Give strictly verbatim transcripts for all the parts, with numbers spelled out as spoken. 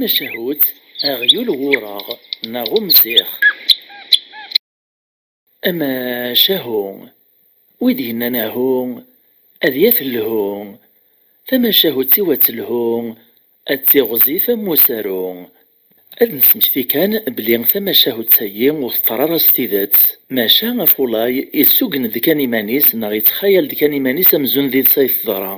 Tamacahut, aɣyul n wureɣ neɣ umsix. Amacahu, wi d-yennan ahu, ad yaf lhu. Tamacahut-iw ad telhu, ad tiɣzif am usaru. Ad nesmekti kan belli tamacahut-agi ur teṭṭar ara s tidet, maca afulay yessuggen-d kan iman-is neɣ yettxayal-d kan iman-is amzun d tidet ay teḍra.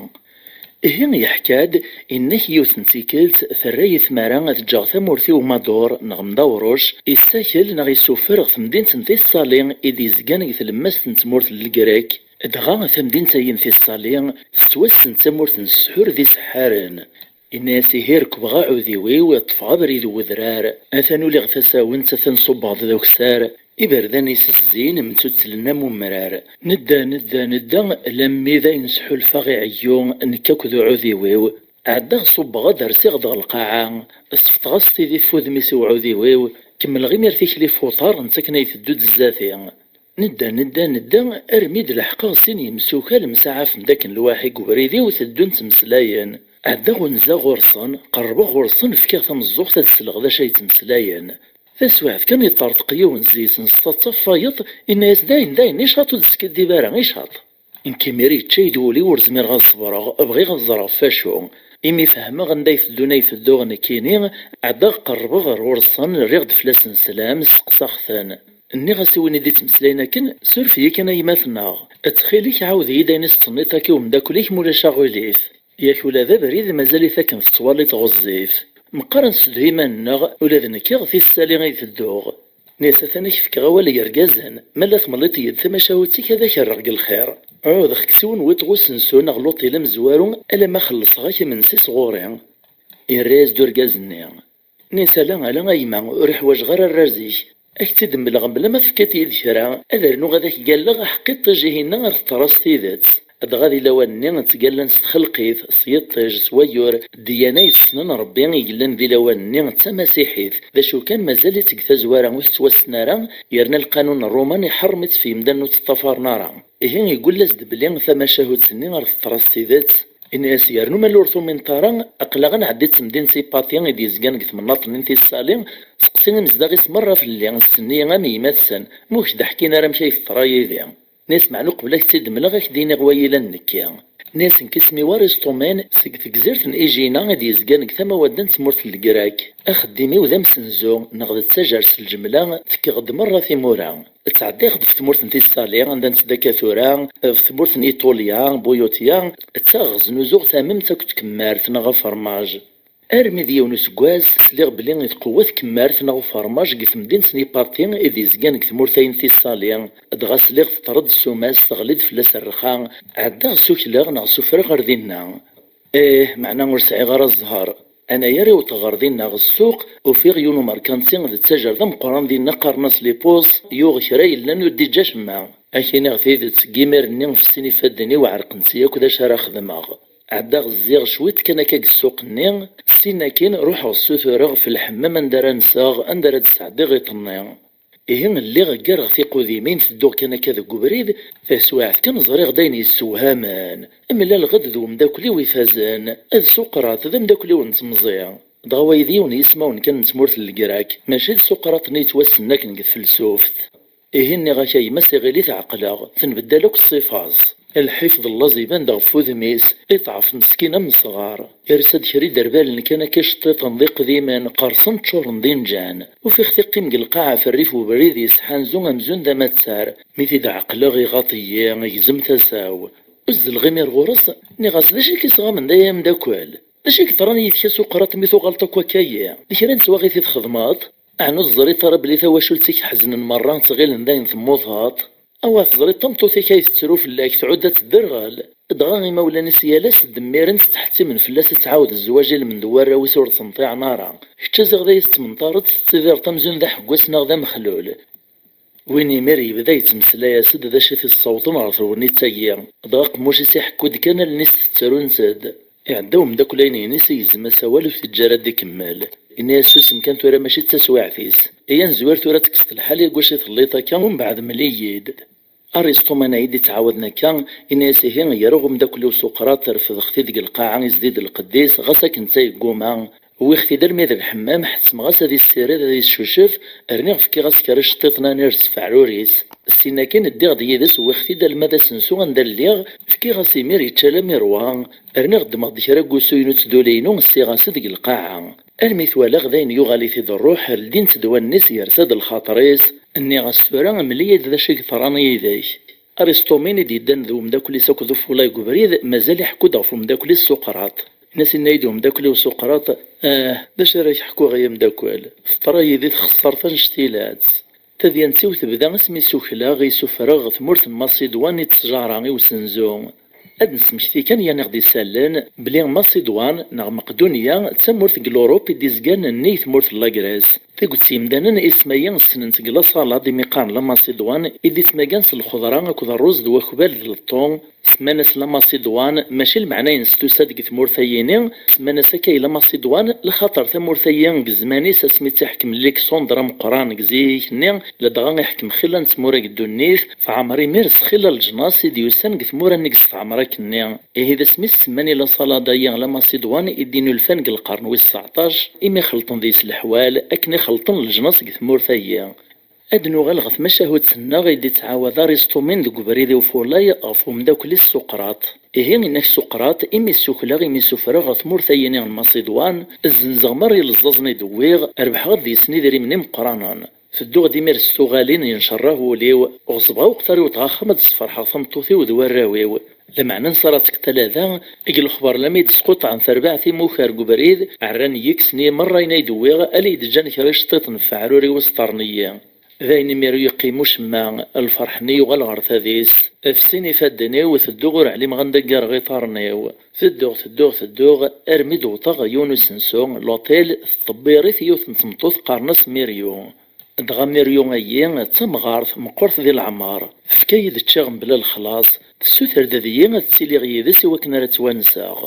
Ihi yeḥka-d, inna-k yiwet n tikkelt terra-yi tmara ad ǧǧeɣ tamurt-iw Madur neɣ Mdawruc, yessakel neɣ yessuffer ɣer temdint n Tiṣṣali i d-yezgan deg tlemmast n tmurt n Legrek. Dɣa tamdint-agi n Tiṣṣali tettwassen d tamurt n ssḥur d iseḥḥaren. Inna-yas: ihi rekbeɣ aɛudiw-iw, ṭṭfeɣ abrid n wedrar, atan uliɣ tasawent, atan ṣubbeɣ-d d akessar, iberdan-is zzin, mttuttlen am umrar. Nedda, nedda, nedda, lammi d ayen sḥulfaɣ iɛeyyu, nekk akked uɛudiw-iw. Ɛeddaɣ ṣubbeɣ-d, rsiɣ-d ɣer lqaɛa, sefṭeɣ-as tidi f wudem-is i uɛudiw-iw, kemmleɣ imir tikli f uṭar, netta akken ay teddu-d zdat-i. Nedda, nedda, nedda, armi d-leḥqeɣ sin yemsukal msaɛafen-d akken lwaḥi deg ubrid-iw, teddun ttmeslayen. Ɛeddaɣ unza ɣur-sen, qerrbeɣ ɣur-sen, fkiɣ tameẓẓuɣt ad sleɣ d acu ay ttmeslayen. Taswiɛt kan, yeṭṭerḍeq yiwen zzis-nsen s taṭṭafayeḍ, inna-yas: dayen, dayen, icaṭ, ur d-skiddib ara, icaṭ. Nekk imir yečča-yi-d wul-iw, ur zmireɣ ad ṣebreɣ, bɣiɣ ad ẓreɣ f acu. Imi fehmeɣ anda ay teddun ay tedduɣ nekkini, ɛeddaɣ qerrbeɣ ɣer ɣur-sen, rriɣ-d fell-asen sslam, steqsaɣ-ten. Nniɣ-as i win i d-ittmeslayen akken: suref-iyi kan a gma-tneɣ, ttxil-k ɛawed-iyi-d ayen i s-tenniḍ akka i umeddakel-ik, ma ulac aɣilif. Yak ula d abrid mazal-it akken tettwaliḍ ɣezzif. Meqqar ad nessedhu iman-nneɣ, ula d nekk ɣer Tiṣṣali ay tedduɣ. Nniɣ-as atan ad k-fkeɣ awal ay argazen, ma la tmelliteḍ-iyi-d tamacahut-ik ad ak-rreɣ deg lxir. Ɛuhdeɣ-k siwen wiṭ ɣer usensu neɣ luṭil amezwaru alamma xellṣeɣ-ak imensi sɣur-i. Yerra-yas-d urgaz-nni. Nniɣ-as ala, ala a gma, ur ḥwajeɣ ara arraz-ik. Ad k-tt-id-mleɣ mebla ma tefkiḍ-iyi-d kra, ad rnuɣ ad ak-galleɣ aḥeqq iṭij-ihinna ar teṭṭer-as tidet. Dɣa di lawan-nni ttgallan s txelqit, s yiṭij, s wayyur, ddiyana yessnen Ṛebbi i yellan di lawan-nni d tamasiḥit, d acu kan mazal-itt deg tazwara ur tettwassen ara, yerna lqanun n Ṛuman iḥeṛṛem-itt f yimdanen ur tt-ṭṭafaren ara. Ihi igull-as-d belli tamacahut-nni ar teṭṭer-as tidet. Ini-as yernu ma ur tumineḍ ara, aql-aɣ ad nɛeddi d temdint Ipati i d-yezgan deg temnaḍt-nni n Tiṣṣali, seqsi imezdaɣ-is merra fell-i, ssen-iyi am yemma-tsen, ma ur k-d-ḥkin ara amek ay teḍra yid-i. Nniɣ-as meɛna uqbel ad k-tt-id-mleɣ ad k-d-iniɣ wa yella n nekki. Nniɣ-as nekk isem-iw Aristumin, seg tegzirt n Ijina i d-yezgan deg tama wadda n tmurt n Legrak. Axeddim-iw d amsenzu, neɣ d ttajer s lǧemla, tekkeɣ-d merra timura. Ttɛeddiɣ-d ɣef tmurt n Tiṣṣali, anda nettdakka tura, ɣef tmurt n Iṭulya, Buyuṭya, ttaɣeɣ znuzuɣ tamemt akked tkemmart neɣ afermaj. Armi d yiwen useggas, sliɣ belli tqewwa tkemmart neɣ ufermaj deg temdint n Ipati i d-yezgan deg tmurt-ayi n Tiṣṣali, dɣa sliɣ teṭṭer-d ssuma-s, teɣli-d fell-as rrxa, ɛeddaɣ sukleɣ neɣ sufreɣ ɣer dinna. Ih, meɛna ur sɛiɣ ara zzher. Anayer i wwḍeɣ ɣer dinna ɣer ssuq, ufiɣ yiwen umerkanti d ttajer d ameqqran dinna qqaren-as Lipus, yuɣ kra yellan ur d-iǧǧa acemma. Ad k-iniɣ tidet, seg imir-nni fessin ifadden-iw, ɛerqen-tt akk d acu ara xedmeɣ. Ɛeddaɣ zziɣ cwiṭ kan akka deg ssuq-nni, syin akkin ruḥeɣ ssutureɣ ɣef lḥemmam anda ara nseɣ, anda ara d-sɛeddiɣ iḍ-nni. Ihi lliɣ ggareɣ tiqudimin, tedduɣ kan akka deg ubrid, taswiɛt kan ẓriɣ-d ayen yessewhamen. Mlaleɣ-d d umeddakel-iw ifazen, d Suqrat, d ameddakel-iw n temẓi. Dɣa wayeḍ yiwen n yismawen kan n tmurt n Legrak, mačči d Suqraṭ-nni yettwassnen akken deg tfelsuft. Ihi nniɣ-ak a gma, s iɣil i t-ɛeqleɣ, tenbeddal akk ṣṣifa-s. Lḥif d llaẓ iban-d ɣef wudem-is, iḍɛef meskin am usɣar. Yersa-d kra iderbalen kan akka iceṭṭiṭen d iqdimen, qqersen ččuren d inǧan. Ufiɣ-t iqqim deg lqaɛa ɣef rrif ubrid yesḥanzu amzun d amattar. Mi t-id-ɛeqleɣ iɣaṭ-iyi, igzem tasa-w. Uzzleɣ imir ɣur-s, nniɣ-as: d acu i k-isɣamen da ay ameddakel? D acu i yeḍran yid-k a Suqraṭ mi tuɣaleḍ akk akka-yi? D kra n ttwaɣit i txedmeḍ? Ɛni ur teẓriḍ ara belli tawacult-ik ḥeznen merra, ttɣilen d ayen temmuteḍ? Awa teẓriḍ tameṭṭut-ik ay tettru fell-ak, tɛudd ad tedderɣel. Dɣa imawlan-is yal ass ddemmiren, ttḥettimen fell-as ad tɛawed zzwaǧ i lmend n warraw-is ur tt-nṭiɛen ara. Kečč aziɣ d ay tettmenṭareḍ, tettidireḍ amzun d aḥeggas neɣ d amexlul. Win imir yebda yettmeslay-as-d d acu i t-issawḍen ɣer tegnit-agi. Dɣa aqemmuc-is iḥekku-d kan, allen-is tettrun-tt-id. Iɛedda umeddakel-ines, igzem-as awal, ur t-teǧǧa ara ad ikemmel. Ini-as: susem kan tura, mačči d taswiɛt-is. Iyya nezwir tura, tekkseḍ lḥal, yag wacu i telliḍ akka, umbeɛd mel-iyi-d. Aristu mana i d-ittɛawaden akka, ini-as: ihi, ger-aɣ umeddakel-iw Suqraṭ, refdeɣ-t-id deg lqaɛa, izdi-d lqedd-is, ɣas akken netta yegguma. Wwiɣ-t-id almi d lḥemmam, ḥettmeɣ-as ad issired, ad iscucef, rniɣ fkiɣ-as kra iceṭṭiḍen ad nirz f aɛrur-is. Syin akkin ddiɣ-d yid-s, wwiɣ-t-id alma d asensu anda lliɣ, fkiɣ-as imir yečča alammi rwa, rniɣ ddmeɣ-d kra n wusu-inu d tduli-inu, ssiɣ-as-d deg lqaɛa. Armi t-walaɣ dayen yuɣal-it-id rruḥ, ldint-d wallen-is, yersa-d lxaṭer-is. Nniɣ-as tura mel-iyi-d d acu i yeḍran yid-k. Arisṭumin i d-yeddan d umeddakel-is akked Ufulay deg ubrid, mazal iḥekku-d ɣef umeddakel-is Suqraṭ. Inna-s, inna-yi-d umeddakel-iw Suqraṭ: "Ah, d acu ara k-ḥkuɣ ay ameddakel? Teḍra yid-i txeṣṣart annect-ilatt. Tadyant-iw tebda asmi sukleɣ, i sufreɣ tmurt n Maṣidwan i ttjara, i usenzu." Ad d-nesmekti kan yan i ɣ-d-isallen belli Maṣidwan neɣ Meqdunya d tamurt deg Lurup i d-izgan nnig tmurt n Lagres. Tagut yimdanen isem-ayi ssnen-tt deg laṣalad imi qqaren la Maṣidwan, i d-ittmagan s lxeḍra akked ṛṛuz d wakbal d leṭṭu. Semman-as la Maṣidwan, mačči lmeɛna-ines tusa-d deg tmurt-ayini, semman-as akka i la Maṣidwan, laxaṭer tamurt-ayi deg zzman-is asmi tt-iḥkem Liksundr ameqqran deg zik-nni, ladɣa iḥkem xilla n tmura deg ddunit, teɛmer imir s xilla n leǧnas i d-yusan deg tmura-nni i yesteɛmer akkenni. Ihi d asmi s-semman i laṣalad-ayi la Maṣidwan i d-inulfan deg lqern wis tseɛṭac, imi xelṭen deg-s leḥwal akken i xelṭen leǧnas deg tmurt-ayi. Ad nuɣal ɣer tmacahut-nneɣ i d-ittɛawad Arisṭumin deg ubrid i Ufulay ɣef umeddakel-is Suqraṭ. Ihi, inna-k Suqraṭ, imi ssukleɣ, imi sufreɣ ɣer tmurt-ayini n Maṣidwan, zzenzeɣ merra ileẓẓaẓen i d-wwiɣ, rebḥeɣ-d deg-sen idrimen imeqqranen. Tedduɣ-d imir s tuɣalin, yencerrah wul-iw, ɣeṣbeɣ uqtar-iw, dɣa axxam ad d-sferḥeɣ tameṭṭut-iw d warraw-iw. Lameɛna nṣara ttektal ada, deg lexbar lammi d-squṭɛen terbaɛt imukar deg ubrid, ɛerran-iyi, kksen-iyi merra ayen ay d-wwiɣ, ala i d-ǧǧan kra iceṭṭiḍen f aɛrur-iw, sṭerren-iyi. D ayen imir ur yeqqim ucemma, lferḥ-nni yuɣal ɣer tadist. Fsin ifadden-iw, tedduɣ ur ɛlimeɣ anda ggareɣ iḍarren-iw. Tedduɣ, tedduɣ, tedduɣ, armi d-wwḍeɣ ɣer yiwen usensu, l'hôtel, tettḍebbir-it yiwet n tmeṭṭut qqaren-as Miryu. Dɣa Miryu-ayi d tamɣart, meqqret di leɛmer, tefka-yi-d ččiɣ mebla lexlaṣ, tessuter-d deg-i ad ttiliɣ yid-s i wakken ara ttwanseɣ.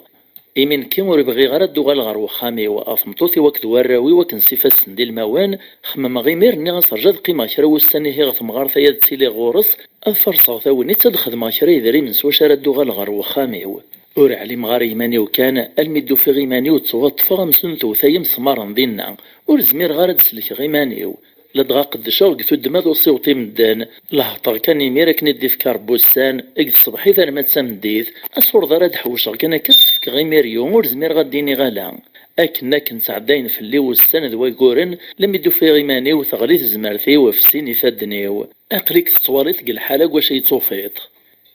Imi nekki ur bɣiɣ ara ad d-uɣaleɣ ɣer wexxam-iw, ɣer tmeṭṭut-iw akked warraw-iw akken s ifassen d ilmawen, xemmemeɣ imir, nniɣ-as rju ad qqimeɣ kra wussan ihi ɣer temɣart-ayi ad ttiliɣ ɣur-s, ad farṣeɣ tagnit ad xedmeɣ kra yedrimen s wacu ara d-uɣaleɣ ɣer wexxam-iw. Ur ɛlimeɣ ara iman-iw kan, almi d-ufiɣ iman-iw ttwaṭṭfeɣ amzun tewwet-iyi imesmaren dinna, ur zmireɣ ara ad d-sellkeɣ iman-iw. Ladɣa qeddceɣ deg tuddma d usiweḍ i medden, lehṭer kan imir akken i d-ifka Rebbi ussan, deg tṣebḥit arma d tameddit, asurḍ ara d-ḥewceɣ kan akka ad s-fkeɣ i Miryu, ur zmireɣ ad d-iniɣ ala. Akken akken ttɛeddayen fell-i wussan d waguren, lammi d-ufiɣ iman-iw teɣli tezmert-iw ɣef sin ifadden-iw. Aql-ik tettwaliḍ deg lḥala deg wacu i tufiḍ.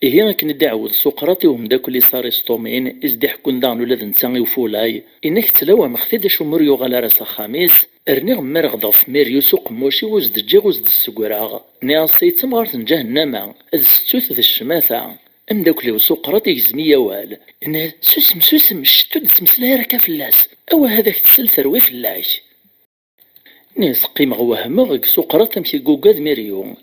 Ihi akken i d-iɛawed Suqraṭ i umeddakel-is Arisṭumin, i s-d-iḥekkun daɣen ula d netta i Ufulay, inna-k ttlawameɣ-t-id acumi ur yuɣal ara s axxam-is, rniɣ mmareɣ-d ɣef Miryu s uqemmuc-iw ur s-d-ǧǧiɣ ur s-d-ssugreɣ. Nniɣ-as tayi d tamɣart n ǧahennama, d ssut d ccmata. Ameddakel-iw Suqraṭ igzem-iyi awal. Inna-yas susem, susem, ccet ur d-ttmeslay ara akka fell-as. Awah ad ak-tsel terwi fell-ak. Nniɣ-as qqimeɣ wehmeɣ deg Suqraṭ amek i yugad Miryu.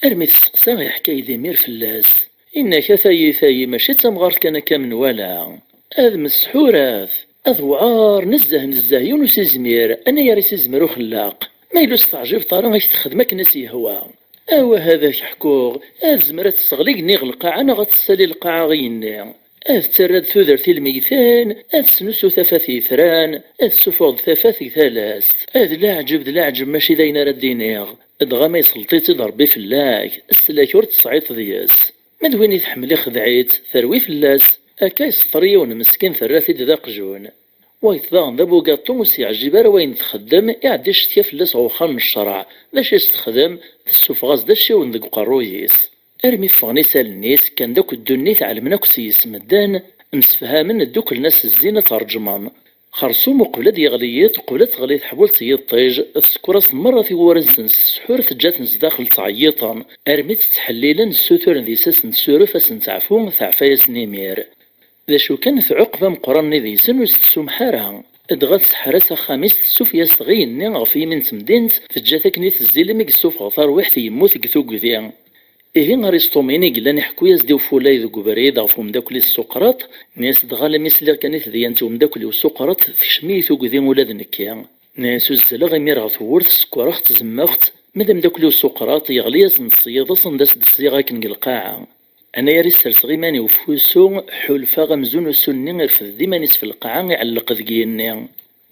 Armi t-steqsaɣ iḥka-yi-d imir fell-as. Inna-k a tayi tayi mačči d tamɣart kan akka menwala. Ad mesḥurat, ad wɛar nezzeh nezzeh yiwen ur s-izmir, anayer i s-izmer uxellaq. Ma yella ur s-teɛjibeḍ ara ad k-texdem akken i s-yehwa. Awah ad ak-ḥkuɣ, ad tezmer ad tesseɣli igenni ɣer lqaɛa neɣ ad tessali lqaɛa i igenni. Ad terr-d tudert i lmeytin, ad tesnusu tafat i yetran, ad tessufeɣ-d tafat deg talast. Ad leɛǧeb d leɛǧeb mačči d ayen ara d-iniɣ. Dɣa ma yesleṭ-itt-id Rebbi fell-ak, slak ur tesɛiḍ deg-s. Ma d win i tḥemmel ixdeɛ-itt, terwi fell-as. Akka yesseṭṭer yiwen meskin terra-t-id d aqjun. Wayeḍ daɣen d abugaṭu ur s-yeɛjib ara wayen txeddem, iɛedda iccetka fell-as ɣer uxxam n ccreɛ. D acu i s-texdem? Tessufeɣ-as-d acciwen deg uqerruy-is. Armi ffɣen isallen-is, kkan-d akk ddunit ɛelmen akk s yis medden, msefhamen dduklen-as zzin ad t-ṛejmen. Xersum uqbel ad yeɣli yiḍ, uqbel ad teɣli teḥbult n yiṭij, tsekker-asen merra tiwwura-nsen s ssḥur, teǧǧa-ten zdaxel ttɛeyyiṭen, armi tt-ttḥellilen, ssuturen deg-s ad sen-tessuref, ad sen-teɛfu, teɛfa-yasen imir. D acu kan, tɛuqeb ameqqran-nni deg-sen ur s-tsumeḥ ara. Dɣa tseḥḥer-as axxam-is, tessufeg-as-t ɣer yigenni ɣef yimi n temdint, teǧǧa-t akken i tezzi, imi yessufeɣ tarwiḥt yemmut deg tugdi. Ihi Arisṭumin i yellan iḥekku-yas-d i Ufulay deg ubrid ɣef umeddakel-is Suqraṭ, nni-as dɣa alammi sliɣ kan i tedyant n umeddakel-iw Suqraṭ, tekcem-iyi tugdi ula d nekki. Nni-as uzzleɣ imir ɣer tewwurt, sekkreɣ-tt, zemmeɣ-tt, ma d ameddakel-iw Suqraṭ, yeɣli-yas-d s yiḍes anda s-d-sliɣ akken deg lqaɛa. Anayer i sserseɣ iman-iw f wusu, ḥulfaɣ amzun usu-nni irfed-d iman-is f lqaɛa, iɛelleq deg yigenni.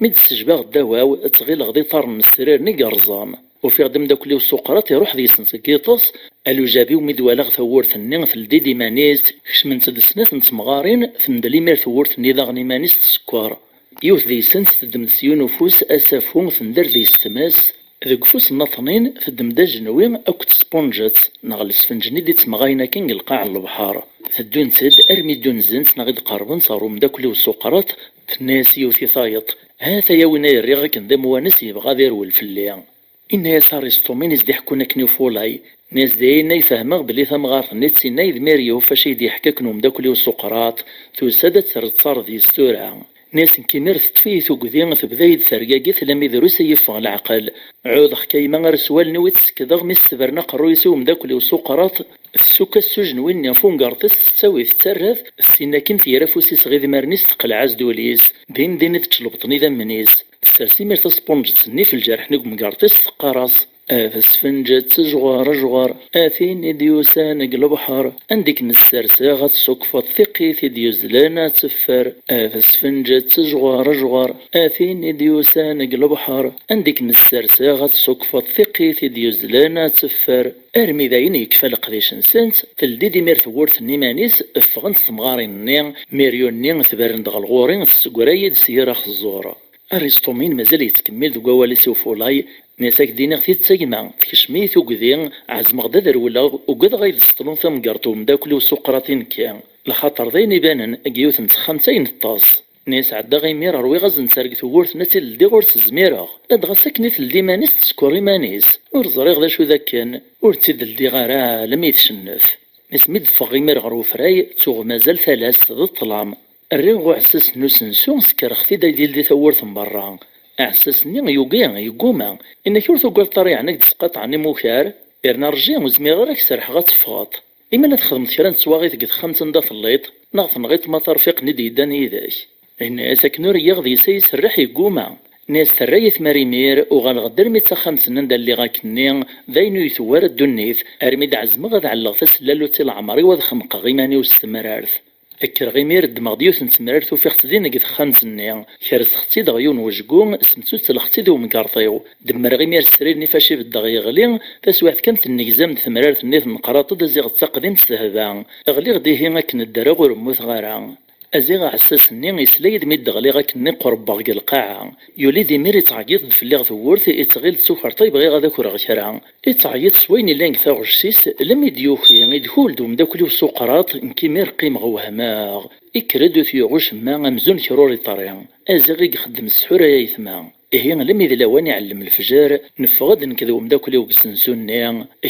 Mi d-ssejbaɣ ddaw-aw, ttɣileɣ d iṭarren n srir-nni yerẓan. Ufiɣ-d ameddakel-iw Suqrat iruḥ deg-sent deg yiṭes, alujab-iw mi d-walaɣ tawwurt-nni teldi-d iman-is, kecment-d snat n temɣarin, temdel imir tewwurt-nni daɣen iman-is tsekkeṛ. Yiwet deg-sent teddem-d s yiwen ufus asafu, tender deg-s tmes, deg ufus nnaṭnin teddem-d ajenwi akked tspunǧet neɣ lesfenǧ-nni d-ittemɣayen akken deg lqaɛ n lebḥer. Teddunt-d armi d-unzent neɣ i d-qerrbent ɣer umeddakel-iw Suqrat, tenna-yas yiwet i tayeḍ: "Ha-t-aya win ay rriɣ akken d amwanes yebɣa ad irwel fell-i." Inna-yas Aristumin i s-d-iḥekkun akken i ufulay, inna-yas: "Dayen ay fehmeɣ belli tamɣart-nni d tin ay d Miryuf, acu i d-iḥekka akken umeddakel-iw Suqrat, tusa-d ad terr ttaṛ deg-s tura." Inna-yas: "Nekk imir teṭṭef-iyi tugdi, tebda-yi-d tergagit lammi drus ay yeffeɣ leɛqel. Ɛudeɣ-k a yemma ar s wallen-iw i tt-sekdeɣ, mi s-tebren aqerruy-is i umeddakel-iw Suqrat, tessukk-as s ujenwi-nni ɣef umgerṭ-is, tettawi-t tettarra-t, tessin akin tger afus-is ɣ idmaren-is teqleɛ-as-d ul-is. Din din i d-tcelbeṭen idammen-is. Tessers imir tasponǧet-nni f lǧerḥ-nni deg umgerṭ-is, teqqar-as: A tasfenǧet, jɣer, jɣer, a tin i d-yusan deg lebḥer, anda i kem-sserseɣ ad tṣukfeḍ tiqqit i d-yuzlen ad teffer. A tasfenǧet, jɣer, jɣer, a tin i d-yusan deg lebḥer, anda i kem-sserseɣ ad tṣukfeḍ tiqqit i d-yuzlen ad teffer." Armi dayen yekfa leqdic-nsent, teldi-d imir tewwurt n iman-is, ffɣent temɣarin-nni, Miryun-nni tberren-d ɣer lɣuri, tessegray-d s yir axeẓẓur. Aristumin mazal yettkemmil deg wawal-is i ufulay, inna-yas: "Ad k-d-iniɣ tidet a gma, tekcem-iyi tugdi, ɛezmeɣ-d ad rewleɣ, ugadeɣ ad yi-d-sseṭlun tamgerṭ n umeddakel-iw Suqrat i nekki. Lxaṭer d ayen ibanen, deg yiwet n texxamt ay neṭṭes." Inna-yas: "Ɛeddaɣ imir rwiɣ-as-d netta deg tewwurt-nni ad tt-id-ldiɣ ur tt-zmireɣ. Ladɣa s akken i teldi iman-is tsekkeṛ iman-is. Ur ẓriɣ d acu d akken, ur tt-id-ldiɣ ara alammi tcennef." Inna-yas: "Mi d-ffɣeɣ imir ɣer wefray, ttuɣ mazal talast d ṭṭlam. Rriɣ uɛessas n usensu, ssekreɣ-t-id ad yildi tawwurt n berra. Aɛessas-nni yugi, yegguma. Inna-k ur tugadeḍ ara yeɛni ad k-d-sqaṭɛen imukar? Yerna rji, ur zmireɣ ara ad k-serrḥeɣ ad teffɣeḍ. Imi la txedmeḍ kra n ttwaɣit deg texxamt anda telliḍ, neɣ tenɣiḍ ma tarfiqt-nni d-yeddan yid-k?" Inna-yas: "Akken ur yyiɣ deg-s ay iserreḥ yegguma." Inna-yas: "Terra-yi tmara imir, uɣaleɣ-d armi d taxxamt-nni anda lliɣ akkenni, d ayen ur itewwi ara ddunit, armi d-ɛezmeɣ ad ɛelleɣ tasellalut i leɛmer-iw ad xenqeɣ iman-iw s temrart. Kkreɣ imir, ddmeɣ-d yiwet n temrart, ufiɣ-tt din deg texxamt-nni, kerseɣ-tt-id ɣer yiwen wejgu, smetsutleɣ-tt-id i umgerṭ-iw. Demmreɣ imir srid-nni fac i beddeɣ yeɣli, taswiɛt kan tennegzam-d temrart-nni, tenqraṭ-d, aziɣ d taqdimt tehba. Ɣliɣ-d ihi akken ddreɣ ur mmuteɣ ara." Aziɣ aɛessas-nni isla-yi-d mi d-ɣliɣ akken i qrebbeɣ deg lqaɛa. Yuli-d imir ittɛeggiḍ-d fell-i ɣer tewwurt, ittɣil d tukerṭa yebɣiɣ ad akreɣ kra. Ittɛeyyiḍ s wayen yellan deg taɣect-is, lemmi d-yuki, idkul-d umeddakel-iw Suqraṭ, nekk imir qqimeɣ wehmeɣ. Ikker-d ur t-yuɣ ucemma, amzun kra ur iṭri. Aziɣ i ixeddem ssḥur ay aytma. Ihi, lemmi d lawan iɛellem lefjer, neffeɣ-d nekk d umeddakel-iw deg usensu-nni,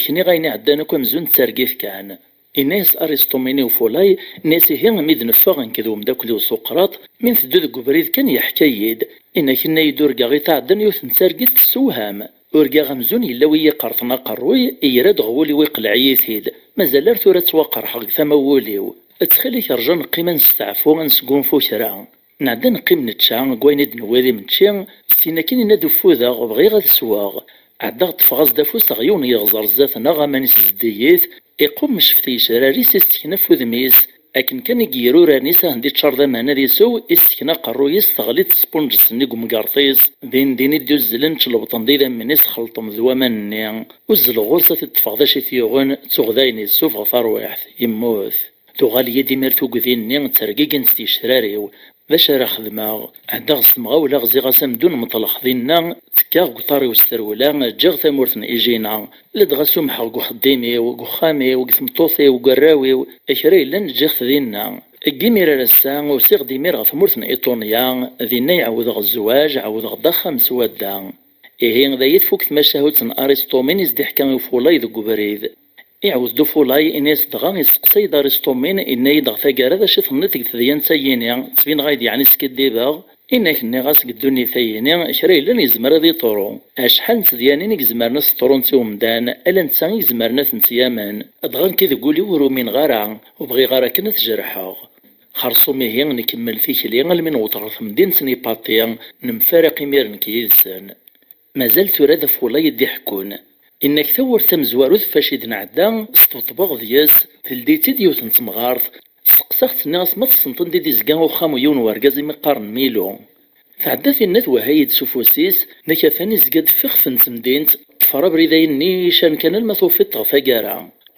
kniɣ ayen iɛeddan akk amzun d targit kan. Inna-yas Arisṭumini ufulay, inna-yas: "Ihi, mi d-neffeɣ nekk d umeddakel-iw Suqraṭ, mi nteddu deg ubrid kan yeḥka-yi-d, inna-k, inna-yi-d, urgaɣ i tɛeddan yiwet n targit tessewham. Urgaɣ amzun yella wi yi-iqerṭen aqerruy, ira-d ɣer wul-iw iqleɛ-iyi-t-id. Mazal ar tura ttwaqerḥeɣ deg tama n wul-iw. Ttxil-k rju ad neqqim ad nesteɛfu, ad nesgunfu kra." Nɛedda neqqim nečča deg wayen i d-newwi d imečči, syin akin yenna-d: "Uffudeɣ, bɣiɣ ad sweɣ." Ɛeddaɣ ṭṭfeɣ-as-d afus ɣer yiwen n yeɣẓer zdat-neɣ, aman-is zeddigit, iqummec f tgecrar-is, issekna f udem-is. Akken kan i ger urar-is, ahen-d iččar d aman ad isew, issekna aqerruy-is, teɣli-d tespunǧet-nni deg umgerṭ-is. Din din i d-uzzlen, čelbṭen-d idammen-is, xelṭen d waman-nni. Uzzleɣ ɣur-s ad t-ṭṭfeɣ d acu i t-yuɣen, ttuɣ dayen yessufeɣ tarwiḥt, yemmut. Tuɣal-iyi-d imir tugdi-nni, ttergigint tgecrar-iw. D acu ara xedmeɣ? Ɛeddaɣ s temɣawla, ɣziɣ-as amdun, meṭleɣ dinna, ttekkaɣ deg uṭar-iw s trewla, ǧǧiɣ tamurt n Ijina. Ladɣa sumḥeɣ deg uxeddim-iw, deg uxxam-iw, deg tmeṭṭut-iw, deg warraw-iw, kra yellan ǧǧiɣ-t dinna. Deg imir ar ass-a, usiɣ-d imir ɣer tmurt n Iṭunya, dinna i ɛawdeɣ zzwaǧ, ɛawdeɣ-d axxam s wadda. Ihi, d aya tfuk tmacahut n Arisṭumin i s-d-iḥka i Ufulay deg ubrid. Iɛawed-d Ufulay, ini-as dɣa, isteqsay-d Arisṭumin, inna-yi-d ɣer taggara d acu i tenniḍ deg tedyant-ayini, ttbineɣ-ak-d yeɛni skiddibeɣ? Inna-k nniɣ-as deg ddunit-ayini, kra yellan yezmer ad iṭru. Acḥal n tedyanin i izemren ad s-ṭrunt i umdan, ala netta i izemren ad tent-yamen. Dɣa nekk deg wul-iw ur umineɣ ara, ur bɣiɣ ara akken ad t-jerḥeɣ. Xerṣum ihi nkemmel tikli almi newweḍ ɣer temdint n Ipati, nemfaraq imir nekk yid-sen. Mazal tura d Afulay i d-iḥekkun. Inna-k tawwurt tamezwarut fac i d-nɛedda, sṭebṭbeɣ deg-s, teldi-tt-id yiwet n temɣart. Steqsaɣ-tt, nniɣ-as ma tessneḍ anda i d-izga uxxam n yiwen wergaz imi qqaren Milu. Tɛedda tinna twehha-yi-d s ufus-is, nekk atan izga-d f ixef n temdint, ṭṭfer abrid ayen nnican kan alma tufiḍ ɣer taggara.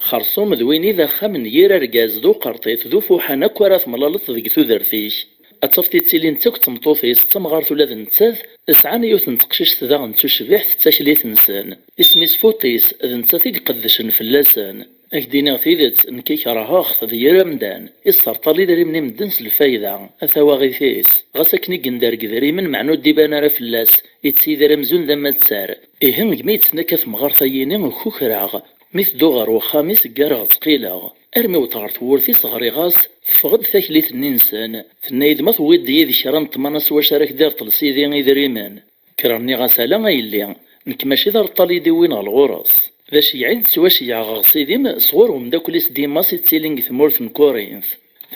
Xerṣum d win i d axxam n yir argaz d uqerṭit d ufuḥan akk ara temlaleḍ deg tudert-ik. Ad tafeḍ ittilin-tt akk d tmeṭṭut-is d tamɣart ula d nettat, sɛan yiwet n teqcict daɣen d tucbiḥt d taklit-nsen. Isem-is Fuṭis, d nettat i iqeddcen fell-asen. Ad k-d-iniɣ tidet, nekk i kerheɣ-t d yir amdan. Isserṭal idrimen i medden s lfayda, a tawaɣit-is. Ɣas akken i yender deg idrimen, meɛna ur d-iban ara fell-as, ittidir amzun d amattar. Ihi, gmi i d-tenna akka temɣart-ayini, kukreɣ. Mi tedduɣ ɣer wexxam-is, ggareɣ ttqileɣ. Armi wwḍeɣ ɣer tewwurt-is, ɣriɣ-as, teffeɣ-d taklit-nni-nsen. Tenna-yi-d ma tewwiḍ-d yid-k kra n ṭṭmana s wacu ara k-d-ireṭṭel sidi idrimen. Kkreɣ nniɣ-as ala a yelli, nekk mačči d areṭṭal i d-iwwin ɣer ɣur-s. D aceyyeɛ i d-ttwaceyyeɛeɣ ɣer sidi-m sɣur umeddakel-is Dimas i ttilin deg tmurt n Kurint.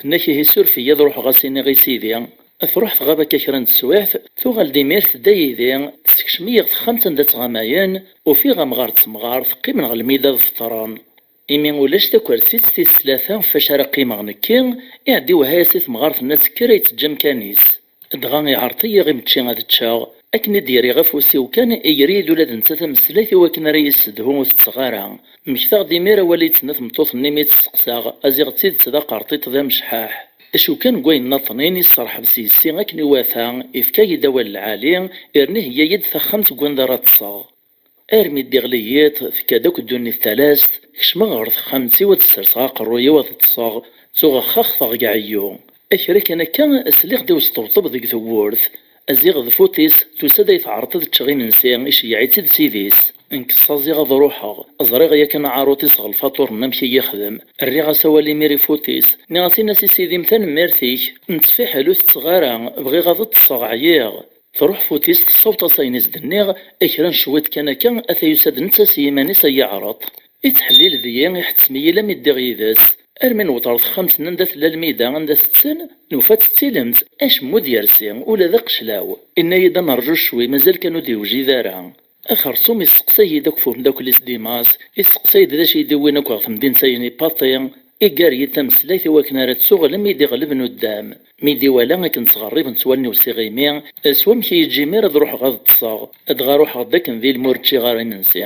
Tenna-k ihi suref-iyi ad ruḥeɣ a s-iniɣ i sidi. Truḥ tɣab akka kra n teswiɛt, tuɣal-d imir tedda yid-i, tessekcem-iyi ɣer texxamt anda ttɣamayen, ufiɣ amɣar d temɣart qqimen ɣer lmida ad feṭṭren. Imi ulac takersit tis tlata ɣef wacu ara qqimeɣ nekki, iɛeddi wehha-yas i temɣart-nni ad tekker ad iyi-teǧǧ amkan-is. Dɣa iɛreḍ-iyi imečči ad ččeɣ. Akken i d-yerriɣ afus-iw kan, iger-iyi-d ula d netta tameslayt i wakken ara yi-yessedhu ur tetteɣ ara. Mmektaɣ-d imir awal i d-tenna tmeṭṭut-nni mi tt-steqsaɣ, a ziɣ d tidet d aqerṭiṭ d amecḥaḥ. Acu kan n wayen nniḍen i yesserḥeb s yessi akken iwata, ifka-yi-d awal lɛali, irna iheyya-yi-d taxxamt deg wanda ara ṭṭseɣ. Armi d-iɣli yiḍ, tekka-d akk ddunit talast, kecmeɣ ɣer texxamt-iw ad sserseɣ aqerruy-iw ad ṭṭseɣ, ttuɣ xaxteɣ deg ɛeyyu. Kra kan akka, sliɣ-d i usṭebṭeb deg tewwurt. Ziɣ d Fuṭis, tusa-d ay teɛreḍ ad ččeɣ imensi, iceyyeɛ-itt-id sidi-s. Nekk ttaẓiɣ ad ruḥeɣ, ẓriɣ yakan aɛaruḍ-is ɣer lfaṭur n amek i yexdem. Rriɣ-as awal imir i Fuṭis, nniɣ-as in-as i sidi-m tanemmirt-ik, nettfiḥel ur tetteɣ ara, bɣiɣ ad ṭṭseɣ ɛyiɣ. Truḥ Fuṭis tessaweḍ-as ayen i s-d-nniɣ, kra n cwiṭ kan akka, ata yusa-d netta s yiman-is a yi-iɛreḍ. Ittḥellil deg-i, iḥettem-iyi lammi ddiɣ yid-s. Armi newweḍ ɣer texxamt-nni anda tella lmida anda tetten, nufa-tt d tilemt, acemma ur d-yersi, ula d aqeclaw. Inna-yi-d ad nerǧu cwi, mazal kan ur d-yewjid ara. Axerṣum isteqsa-yi-d akk f umeddakel-is Dimas, isteqsa-yi-d d acu i yi-d-iwwin akk ɣer temdint-ayen i Paṭi, iggar-iyi-d tameslayt i wakken ara ttuɣ lemmi d-iɣleb nuddam. Mi d-iwala akken ttɣerribent wallen-iw s iɣimi, s wamek i yi-yeǧǧa imir ad ruḥeɣ ad ṭṭseɣ, dɣa ruḥeɣ-d akken d ilem ur ččiɣ ara imensi.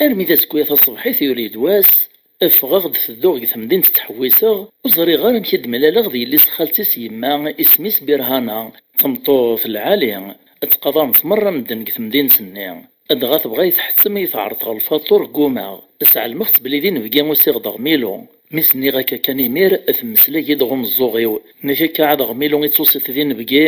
Armi d azekka taṣebḥit yuli-d wass, ffɣeɣ-d tedduɣ deg temdint ttḥewwiseɣ, ur ẓriɣ ara amek i d-mlaleɣ d yelli-s xalti-s yemma, isem-is Birhana, d tameṭṭut lɛali, ttqadaren-tt merra medden deg temdint-nni. Dɣa tebɣa i tḥettem i teɛreḍ ɣer lfaṭur ggumaɣ. Sɛelmeɣ-tt belli d inebgi usiɣ-d ɣer Milu. Mi s-nniɣ akka kan imir, temmeslay-d ɣer umeẓẓuɣ-iw. Tenna-k akka ɛad ɣer Milu i d-tusiḍ d inebgi?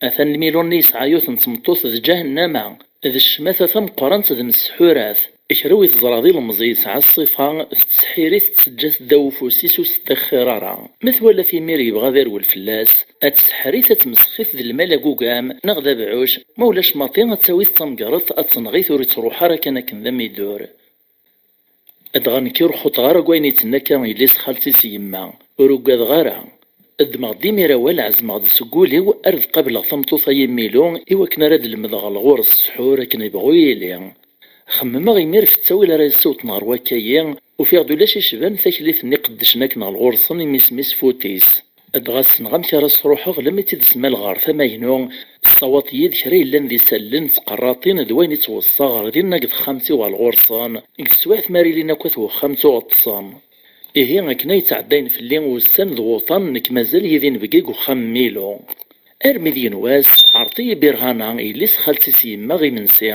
Atan Lmilu-nni yesɛa yiwet n tmeṭṭut d ǧahennama. D ccmata tameqqrant d mm ssḥurat. Kra wi teẓra d ilemẓi yesɛa ṣṣifa, tettseḥḥir-it, teǧǧa-t ddaw ufus-is ur s-ttixxir ara. Ma twala-t imir yebɣa ad irwel fell-as, ad tseḥḥer-it, ad tmesxi-t d lmal agugam neɣ d abɛuc, ma ulac maḍi ad tawi-t d tamgerḍt, ad tenɣ-it ur ittruḥ ara kan akken d amidur. Dɣa nekk ur xuṭeɣ ara deg wayen i d-tenna akka yelli-s xalti-s yemma, ur ugadeɣ ara. Ddmeɣ-d imir awal, ɛezmeɣ-d seg wul-iw ar d qableɣ tameṭṭut-a Yimilu i wakken ara d-lemdeɣ ɣer ɣur-s ssḥur akken ibɣu yili. Xemmemeɣ imir ɣef ttawil ara yessiwḍen ɣer wakka-yi, ufiɣ-d ulac icban taklit-nni qeddcen akken ɣer ɣur-sen imi isem-is Futis. Dɣa ssneɣ amek ara sruḥeɣ lemmi tt-id-smaleɣ ɣer tama-inu, tessawaḍ-iyi-d kra yellan d isallen d tqerraṭin d wayen i ttweṣṣaɣ ɣer dinna deg texxamt-iw ɣer ɣur-sen, deg teswiɛt mi ara ilin akk at wexxam ttuɣeṭṭsen. Ihi akken ay ttɛeddayen fell-i ussan d wuḍan, nekk mazal yid-i inebgi deg uxxam n Milu. Armi d yiwen wass, tɛerḍ-iyi Birhana, yelli-s xalti-s yemma, imensi.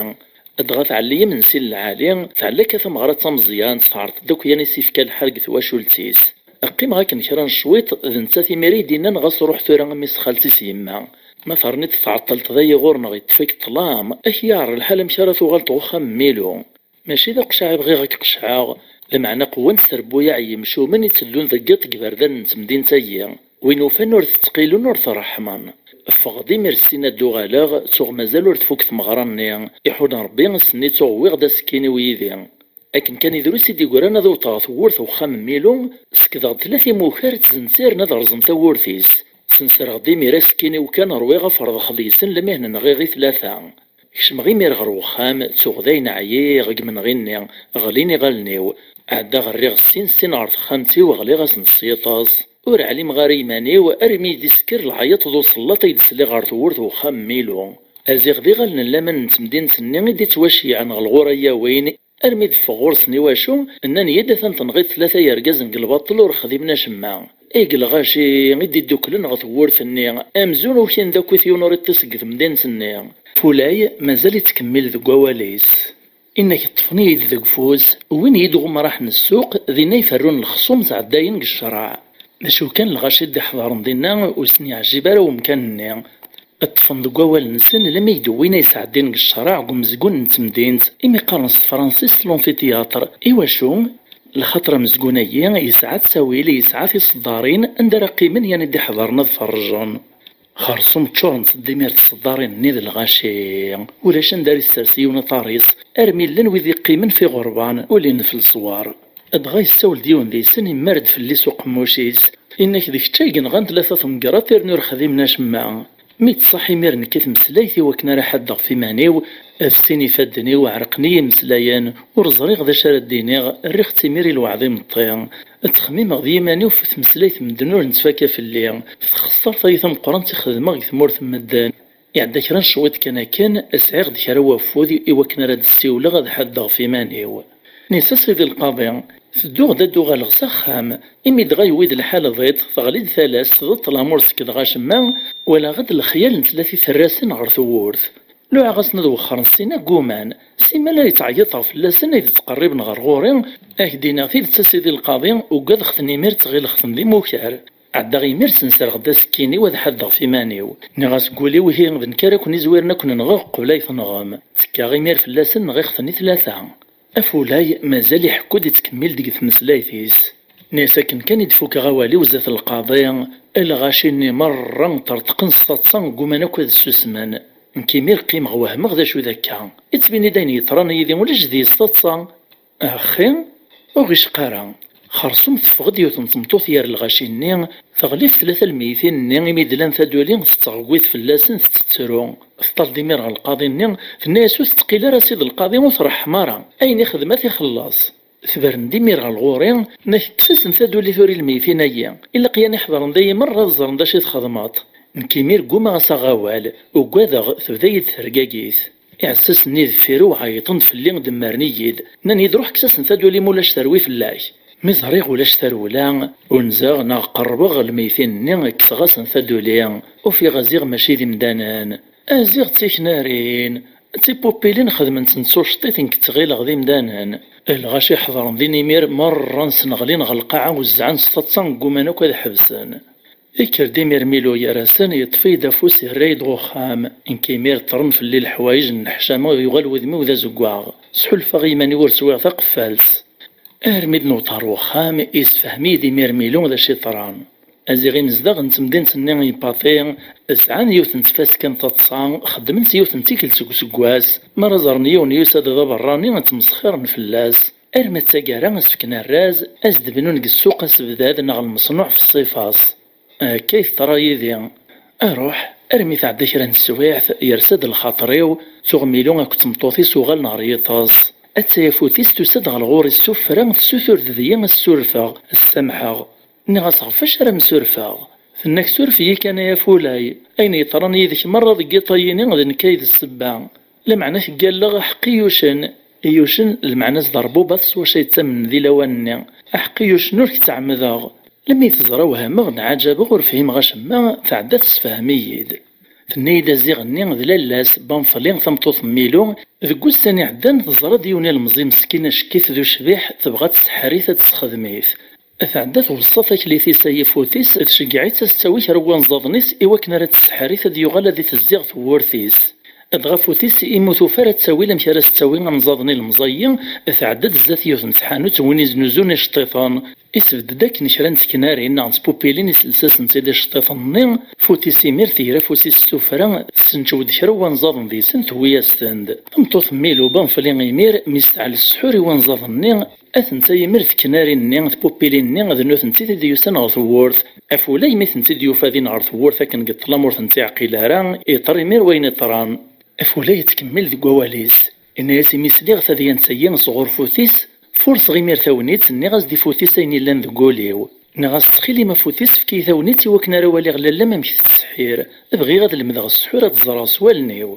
Dɣa tɛelli imensi n lɛali, tɛelli akka tameɣra d tameẓyant, tɛerḍ-d akk yan i s-ifka lḥal deg twacult-is. Qqimeɣ akken kra n cwiṭ, d nettat imir i yi-d-innan ɣas ruḥ tura a mmi-s xalti-s yemma. Ma terniḍ tɛeṭṭleḍ dayi ɣur-neɣ, yeṭṭef-ik ṭṭlam, ad k-yeɛreḍ lḥal amek ara tuɣaleḍ ɣer uxxam n Milu. Mačči d aqecɛi bɣiɣ ad k-qecɛeɣ, lameɛna qewwant trebbuyaɛ n yimcumen i tteddun deg yiḍ deg iberdan n temdint-agi. Win ufan ur t-ttqilun ur t-ṛeḥḥmen. Ffɣeɣ-d imir ssin ad d-uɣaleɣ, ttuɣ mazal ur tfuk tmeɣra-nni. Iḥun Ṛebbi, ass-nni ttuɣ wwiɣ-d asekkin-iw yid-i. Akken kan i drus i d-yeggran ad wwḍeɣ tewwurt n uxxam n Milu, sekdeɣ-d tlata imukar ttzenziren ad rẓen tawwurt-is. Sensreɣ-d imir asekkin-iw kan, ṛwiɣ afreḍ xelli-sen lemihna nɣiɣ i tlata. Kecmeɣ imir ɣer wexxam, ttuɣ dayen ɛyiɣ deg imenɣi-nni, ɣlin iɣallen-iw. Ɛeddaɣ rriɣ sin sin ɣer texxamt-iw, ɣliɣ-asen s yiṭas. Ur ɛlimeɣ ara iman-iw armi i d-isker lɛayaṭ d usellaṭ ay d-sliɣ ɣer tewwurt n uxxam n Milu. Aziɣ d iɣallen n laman n temdint-nni i d-ittwaceyɛen ɣer lɣur ay yawin, armi d-ffeɣ ɣur-sen, iwacu nnan-iyi-d atan tenɣiḍ tlata yergazen deg lbaṭel ur xdimen acemma. I lɣaci i d-idduklen ɣer tewwurt-nni, amzun ukin d akk-it yiwen ur iṭṭis deg temdint-nni. Fulay mazal ittkemmil deg wawal-is. Inna-k ṭṭfen-iyi-d deg ufus, wwin-iyi-d ɣumraḥ n ssuq, dinna i ferrun lexṣum sɛeddayen deg ccreɛ. D acu kan, lɣaci d-iḥḍren dinna ur sen-yeɛjib ara wemkan-nni. Ṭṭfen deg wawal-nsen lammi i d-wwin ay sɛeddin deg ccreɛ deg umezgun n temdint, imi qqaren s tefransist l'amphithéâtre. Iwacu? Lxaṭer amezgun-agi yesɛa ttawil, yesɛa tiseddarin anda ara qqimen yan i d-iḥḍren ad ferrjen. Xersum ččurent-d imir tseddarin-nni d lɣaci. Ulac anda ara issers yiwen aṭar-is, armi llan wid iqqimen f iɣerban, ulin f leṣwar. Dɣa yessawel-d yiwen deg-sen, imar-d fell-i s uqemmuc-is. Inna-k d kečč ay yenɣan tlata temgerrat irnu ur xdimen acemma. Mi d-ṣaḥ imir nekk i tmeslayt i wakken ara ḥaddeɣ f iman-iw, f sin ifadden-iw ɛerqen-iyi imeslayen, ur ẓriɣ d acu ara d-iniɣ, rriɣ-tt imir i lweɛd imeṭṭi. Ttxemmimeɣ d yiman-iw f tmeslayt medden ur nettfaka fell-i, f txeṣṣart-ayi tameqqrant i xedmeɣ deg tmurt n medden. Iɛedda kra n cwiṭ kan akken, sɛiɣ-d kra n wafud i wakken ara d-ssiwleɣ ad ḥaddeɣ f iman-iw. Nni-as a Sidi Lqaḍi, tedduɣ-d ad d-uɣaleɣ s axxam, imi dɣa yewwi-d lḥal ḍiṭ, teɣli-d talast, d ṭṭlam ur sekdeɣ acemma, walaɣ-d lexyal n tlata terrasin ɣer tewwurt. Luɛeɣ-asen ad wexxren ssin-a gguman, simmal ay ttɛeyyiṭeɣ fell-asen ay d-ttqerriben ɣer ɣur-i, ad k-d-iniɣ tidet a Sidi Lqaḍi, ugadeɣ-ten imir ttɣileɣ-ten d imukar. Ɛeddaɣ imir senserɣ-d asekkin-iw ad ḥaddeɣ f iman-iw. Nniɣ-as deg wul-iw ihi d nekk ara ken-izwiren ad ken-nɣeɣ qbel ay tenɣem. Ttekkaɣ imir fell-asen nɣiɣ-ten i tlata. Afulay mazal iḥekku-d ittkemmil deg tmeslayt-is. Nni-as akken kan i d-fukeɣ awal-iw zdat lqaḍi, lɣaci-nni merra ṭerṭqen s taḍsa gguman akk ad ssusmen. Nekk imir qqimeɣ wehmeɣ d acu d akka. Ittbin-id ayen yeḍran yid-i ulac deg-s taḍsa. Axi, ur ɣ-icqa ara. Xersum teffeɣ-d yiwet n tmeṭṭut gar lɣaci-nni, teɣli f tlata lmeytin-nni imi d-llan taduli tettɣegwit fell-asen tettettru. Teṭṭal-d imir ɣer lqaḍi-nni, tenna-yas ur tettqil ara a Sidi Lqaḍi ur treḥḥem ara, ayen ixdem ad t-ixelleṣ. Tebren-d imir ɣer lɣur-i, tenna-k kkes-asen taduli tura i lmeytin-agi, ilaq yan iḥedren dayi merra ad ẓren d acu i txedmeḍ. Nekk imir ggumaɣ ad s-aɣeɣ awal, ugadeɣ tebda-yi-d tergagit. Iɛessasen-nni deffir-iw ɛeyṭen-d fell-i, demmren-iyi-d. Nnan-iyi-d ruḥ kkes-asen taduli ma ulac terwi fell-ak. Mi ẓriɣ ulac tarewla, unzeɣ neɣ qerrbeɣ ɣer lmeytin-nni, kkseɣ-asen taduli. Ufiɣ aziɣ mačči d imdanen. Aziɣ d tiknarin. D tipupilin xedment-tent s uceṭṭit nekk ttɣileɣ d imdanen. Lɣaci ḥeḍren din imir merra nsen ɣlin ɣer lqaɛa wezzɛen s taḍsa gguman akk ad ḥebsen. Ikker-d imir Milu gar-asen, yeṭṭef-iyi-d afus, yerra-yi-d ɣer uxxam. Nekk imir ṭṭren fell-i leḥwayeǧ n leḥcama, yuɣal wudem-iw d azeggaɣ. Sḥulfaɣ i yiman-iw ur swiɣ taqeffalt. Armi d-newweḍ ɣer uxxam, yessefhem-iyi-d imir Milu d acu yeḍran. Aziɣ imezdaɣ n temdint-nni n Paṭi sɛan yiwet n tfaska n taḍsa, xeddmen-tt yiwet n tikkelt seg useggas, mi ara ẓren yiwen yusa-d d aberrani, ttmesxiren fell-as. Arma d taggara, as-fken arraz, as-d-bnun deg ssuq asebdad neɣ lmeṣnuɛ f ṣṣifa-s. Akka i teḍra yid-i. Aruḥ, armi tɛedda kra n teswiɛt, yersa-d lxaṭer-iw, tuɣ Milu akked tmeṭṭut-is uɣalen ɣer yiṭes. Atta yafut-is tusa-d ɣer ɣur-i s tuffra, tessutur-d deg-i ad s-surfeɣ, ad s-samḥeɣ. Nniɣ-as ɣef wacu ara m-surfeɣ? Tenna-k suref-iyi kan ay afulay, ayen yeḍran yid-k merra deg yiṭ-ayini d nekk ay d ssebba. Lameɛna teggalleɣ aḥeqqi yucen. Yucen, lmeɛna-s d ṛṛbubat s wacu ay ttamnen di lawan-nni. Aḥeqqi yucen ur k-ttɛemdeɣ. Lemmi teẓra wehmeɣ, nɛaǧabeɣ, ur fhimeɣ acemma, tɛedda tessefhem-iyi-d. Tenna-yi-d aziɣ-nni d lalla-s, Banfli, tameṭṭut n Milu, deg wussan iɛeddan teẓra-d yiwen ilemẓi meskin acek-it d ucbiḥ, tebɣa ad tseḥḥer-it ad tessexdem-it. Tɛedda tweṣṣa taklit-is ay afut-is, tceggeɛ-itt ad s-tawi kra n wanẓaden-is i wakken ara tseḥḥer-it ad yuɣal ad itezzi ɣer tewwurt-is. Dɣa afut-is imi ur tufi ara ttawil amek ara s-tawi anẓaden ilemẓi-yi, tɛedda-d zdat yiwet n tḥanut n win iznuzun iceṭṭiḍen. Isbedd-d akken kra n teknarin neɣ n tpupilin iselsa-sent-id iceṭṭiḍen-nni, afut-is imir tger afus-is s tuffra, tessencew-d kra n wanẓaden deg-sen tewwi-yas-ten-d. Tameṭṭut n Milu Banfli imir mi s-teɛl ssḥur i wanẓaden-nni, atenta imir teknarin-nni, tpupilin-nni, d nutenti i d-yusan ɣer tewwurt. Afulay mi tent-id-yufa din ɣer tewwurt akken deg ṭṭlam ur tent-iɛqil ara, iḍer imir wayen iḍran. Afulay yettkemmil deg wawal-is. Yenna-yas imi sliɣ tadyant-agi sɣur fut-is, furṣeɣ imir tagnit, nniɣ-as-d i fut-is ayen yellan deg wul-iw. Nniɣ-as: "Ttxil-m a Futis, efk-iyi tagnit i wakken ara waliɣ lalla-m amek tettseḥḥir. Bɣiɣ ad lemdeɣ ssḥur, ad ẓreɣ s wallen-iw."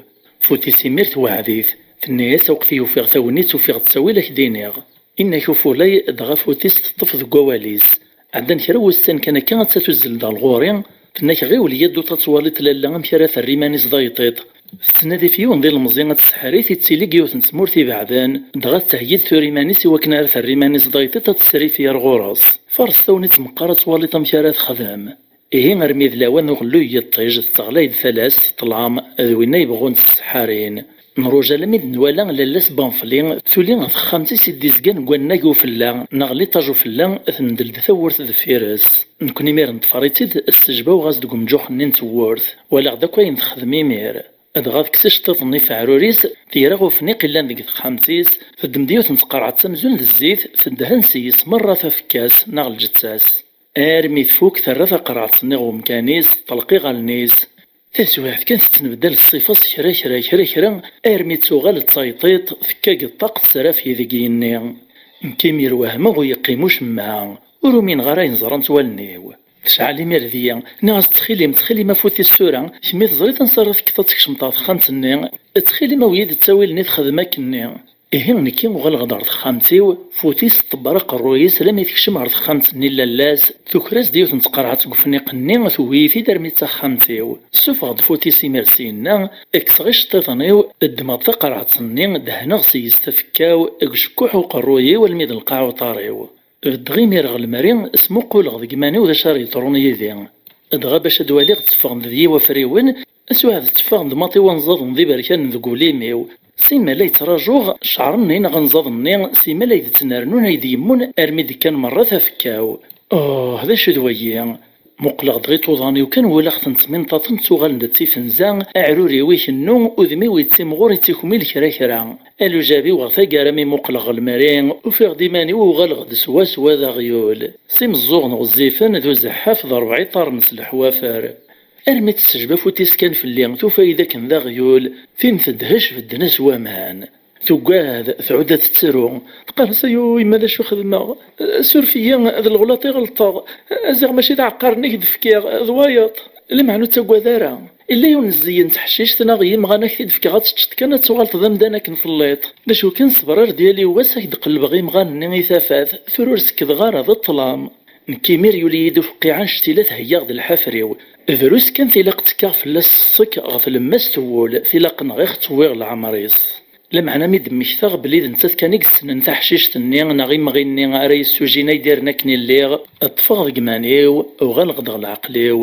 Futis imir tewɛed-it. Tenna-yas: "A waqt i ufiɣ tagnit, ufiɣ ttawil, ad k-d-iniɣ." Inna-k ufulay, dɣa Futis teṭṭef deg wawal-is. Ɛeddan kra n wussan kan akka, atta tuzzel-d ɣer ɣur-i, tenna-k: "Ɣiwel, yya-d ad twaliḍ lalla amek ara terr iman-is d ayṭiṭ." Tettnadi ɣef yiwen d ilemẓi ad tseḥḥer-it, ittili deg yiwet n tmurt ibeɛden, dɣa tettheyyi-d tura iman-is i wakken ara terr iman-is d ayṭiṭ, ad tesrifeg ar ɣur-s. Faṛes tagnit meqqar ad twaliḍ amek ara texdem. Ihi armi d lawan uɣelluy n yiṭij, tetteɣlay-d tala-s, ṭṭlam, d winna yebɣun ttseḥḥarin. Nruja alammi d-nwala lalla-s Banfli tuli ɣer texxamt-is i d-izgan deg wannag ufella, neɣ liṭaj ufella, tendel-d tawwurt deffir-s. Nekkni mi neṭṭfer-itt-id, ssejbaweɣ-as-d deg umǧuxx-nni n tewwurt. Walaɣ-d akk ayen texdem imir. Dɣa tekkes iceṭṭiḍen-nni f aɛrur-is, tira ɣef ufniq illan deg texxamt-is, teddem-d yiwet n tqerɛet amzun d zzit, teddhen s-yes merra tafekka-s neɣ lǧetta-s. Armi tfuk, terra taqerɛet-nni ɣer umkan-is, teṭleq iɣallen-is. Taswiɛt kan, tettnbeddal ṣṣifa-s kra, kra, kra, kra, armi tuɣal d tayṭiṭ, tekka deg ṭṭaq, tesrafeg deg yigenni. Nekk imir wehmeɣ, ur yeqqim ucemma. Ur umineɣ ara ayen ẓrant wallen-iw. Tecɛel imir deg-i, nniɣ-as: "Ttxil-m, ttxil-m a Futis tura, kemm i teẓriḍ ansa ara tekkeḍ ad tkecmeḍ ɣer texxamt-nni. Ttxil-m, awi-yi-d ttawil-nni, texdem akkenni." Ihi nekki uɣaleɣ-d ɣer texxamt-iw, Futis tḍebber aqerruy-is alammi tekcem ɣer texxamt-nni n lalla-s, tuker-as-d yiwet n tqerɛet deg ufniq-nni, tuwi-yi-t-id armi d taxxamt-iw. Ssufeɣ-d Futis imir syenna, kkseɣ iceṭṭiḍen-iw, ddmeɣ-d taqerɛet-nni, dehneɣ s-yes tafekka-w, deg ucekkuḥ uqerruy-iw almi d lqaɛ uṭar-iw. Beddeɣ imir ɣer lemri, smuquleɣ deg iman-iw d acu ara yeḍrun yid-i. Dɣa bac ad waliɣ, tteffɣen-d deg-i wafriwen, aswaɛd tteffɣen-d maṭi wanẓaden d iberkanen deg ul-im-iw. Simmal ay ttrajuɣ cceɛr-nni neɣ anẓad-nni, simmal ay d-ttnernun, ay d-yemmun armi d-kkan merra tafekka-w. Uh, d acu d wayi? Muqleɣ-d ɣer iḍudan-iw kan, walaɣ-ten ttminṭaṭen, ttuɣalen-d d tifenza, aɛrur-iw ikennu, udem-iw yettimɣur, yettikmil kra kra. Alujab-iw ɣer taggara mi muqleɣ ɣer lemri, ufiɣ-d iman-iw uɣaleɣ-d swaswa d aɣyul. S imeẓẓuɣen ɣezzifen d uzeḥḥaf d rebɛa iṭarren s leḥwafer. Armi tessejba Futis kan fell-i, tufa-yi-d akken d aɣyul, tin tedhec bedden-as waman. Tuggad, tɛud ad tettru. Teqqar-as: "Ayuu, yemma, d acu xedmeɣ? Suref-iyi, d leɣlaṭ i ɣelṭeɣ. Ziɣ mačči d aɛeqqar-nni i k-d-fkiɣ, d wayeḍ. Lameɛna ur ttaggad ara. Illa yiwen n zzeyyen n teḥcict neɣ yimɣan ad k-t-id-fkeɣ ad teččeḍ kan, ad tuɣaleḍ d amdan akken telliḍ. D acu kan, ṣber ar d yali wass ad k-d-qellbeɣ imɣan-nni i tafat, tura ur sekdeɣ ara, d ṭṭlam." Nekk imir yuli-yi-d ufeqqiɛ annect-ila theyyaɣ-d lḥafer-iw. Drus kan tilaq ttekkaɣ fell-as ṣṣek ɣef tlemmast n wul, tilaq nɣiɣ ttewwiɣ leɛmer-is. Lameɛna mi d-mmektaɣ belli d nettat kan i yessnen taḥcict-nni neɣ imɣi-nni ara yessujin ay d-irren akken i lliɣ, ṭṭfeɣ deg iman-iw, uɣaleɣ-d ɣer leɛqel-iw.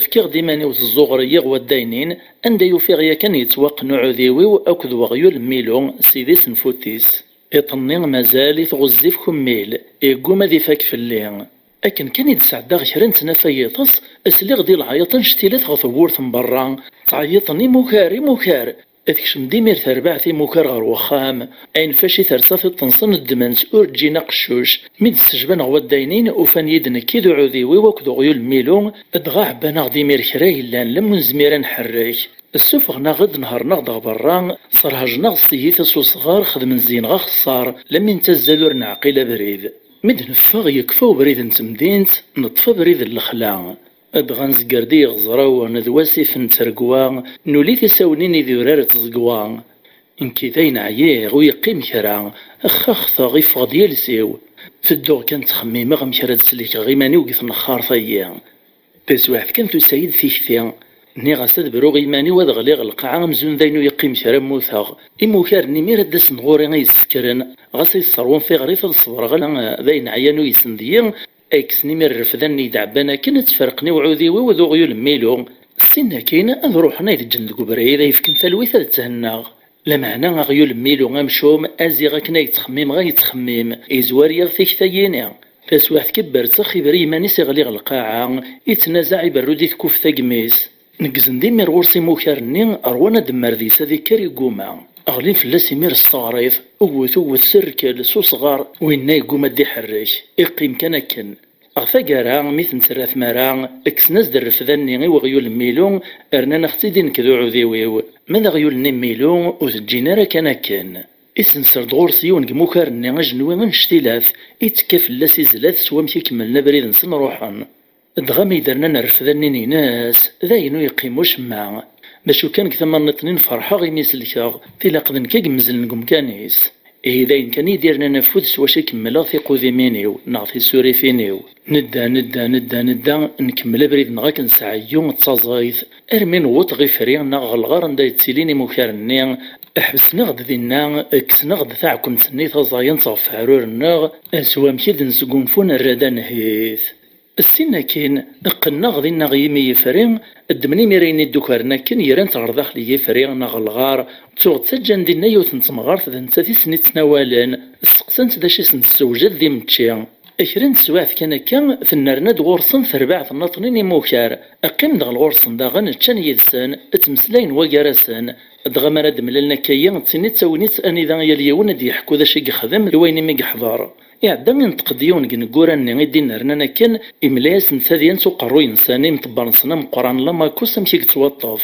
Fkiɣ-d iman-iw tezzuɣer-iyi ɣer waddaynin, anda i ufiɣ yakan yettwaqqen uɛudiw-iw akked weɣyul n Milu, s idis n Futis. Iṭ-nni mazal-it ɣezzif kummil, yegguma ad ifak fell-i. Akken kan i d-sɛeddaɣ kra n tnafa n yiḍes, sliɣ-d i leɛyaḍ annect-ila ɣer tewwurt n berra, ttɛeyyiḍen: "Imukar, imukar!" Tekcem-d imir terbaɛt imukar ɣer wexxam. Ayen fac i tersa tiṭ-nsen ddmen-tt, ur ǧǧin aqeccuc. Mi d-ssejban ɣer waddaynin, ufan-iyi-d nekki d uɛudiw-iw akked uɣyul n Milu, dɣa ɛebban-aɣ-d imir kra yellan, lemmu nezmir ad nḥerrek. Ssufɣen-aɣ-d, nehṛen-aɣ-d ɣer berra, sserhejjen-aɣ s tyita s usɣar, xedmen zzin-aɣ axeṣṣar, lammi nettazzal ur neɛqil abrid. Mi d-neffeɣ, yekfa ubrid n temdint, neṭṭef abrid n lexla. Dɣa nzegger-d i yiɣeẓrawen d wasif n tregwa, nuli tisawnin idurar d tẓegwa. Nekki dayen ɛyiɣ, ur yeqqim kra, xxaxteɣ, iffeɣ-d yiles-iw. Tedduɣ kan ttxemmimeɣ amek ara d-slikeɣ iman-iw deg tnexxart-agi. Taswiɛt kan tusa-yi-d tikti. Nniɣ-as ad bruɣ iman-iw ad ɣliɣ lqaɛa amzun d ayen ur yeqqim kra mmuteɣ. Imukaren imir ad d-asen ɣur-i ay yessekren, ɣas ay sserwun tiɣrit ad ṣebreɣ ala d ayen ɛyan uysen deg-i, ay kksen imir rrefdan-nni i yi-d-ɛebban akken ad ttferqen i uɛudiw-iw d uɣyul n Milu. Sin akkin ad ruḥen ay d-ǧǧen deg ubrid ay fken talwit ad thennaɣ. Lameɛna aɣyul n Milu amcum, aziɣ akken ay ttxemmimeɣ ay yettxemmim, yezwar-yaɣ tikta-yini. Taswiɛt kan bertzex, iberri iman-is iɣli ɣer lqaɛa, ittnazaɛ iberru-d i tkufta n yimi-s. Neggzen-d imir ɣur-s imukar-nni, rwan ad d-mmer deg-s ad ikker, yegguma. Ɣlin fell-as imir s teɣrit, wwet, wwet s rrkel, s usɣar, winna yegguma ad d-iḥerrek, iqqim kan akken. Ɣer taggara, mi ten-terra tmara, kksen-as-d rrefda-nni i weɣyul n Milu, rnan-aɣ-tt-id i nekk d uɛudiw-iw. Ma d aɣyul-nni n Milu, ur t-ǧǧin ara kan akken. Isenser-d ɣur-s yiwen deg imukar-nni ajenwi annect-ilat, ittekka fell-as izla-t s wamek i kemmlen abrid-nsen ruḥen. Dɣa mi d-rnan rrefd allen-ines, d ayen ur yeqqim ucemma. D acu kan, deg tama nniḍen-in ferḥeɣ imi selkeɣ, tilaq d nekk i yemmezlen deg umkan-is. Ihi d ayen kan i d-irnan afud s wacu i kemmleɣ tiqudimin-iw neɣ tisurifin-iw. Nedda, nedda, nedda, nedda, nkemmel abrid-nneɣ akken s ɛeyyu d taẓayt, armi newweḍ ɣer ifri neɣ ɣer lɣar anda yettilin imukar-nni. Ḥebsen-aɣ-d dinna, kksen-aɣ-d taɛkemt-nni taẓayant ɣef weɛrur-nneɣ, s wamek i d-nesgunfu nerra-d anhit. Ssin akkin, qqnen-aɣ dinna ɣer yimi yefri, ddmen imir ayen i d-ukren akken, yerran-tt ɣer daxel n yifri neɣ ɣer lɣar, tuɣ ttaǧǧan dinna yiwet n temɣart d nettat i sen-ittnawalen, steqsan-tt d acu i sen-tessewjad d imečči. Kra n teswiɛt kan akka, tennerna-d ɣur-sen terbaɛt n naṭnin imukar, qqim-d ɣer ɣur-sen daɣen, ččan yid-sen, ttmeslayen wagar-asen, dɣa mi ara d-mlalen akka-yi, d tin i d tagnit anida yal yiwen ad d-yeḥku d acu i yexdem d wayen imi yeḥḍer. Iɛedda inṭeq-d yiwen deg ineggura-nni i d-innernan akken, imla-yasen tadyant uqerruy-nsen imṭebber-nsen ameqqran Lamakos amek i yettwaṭṭef.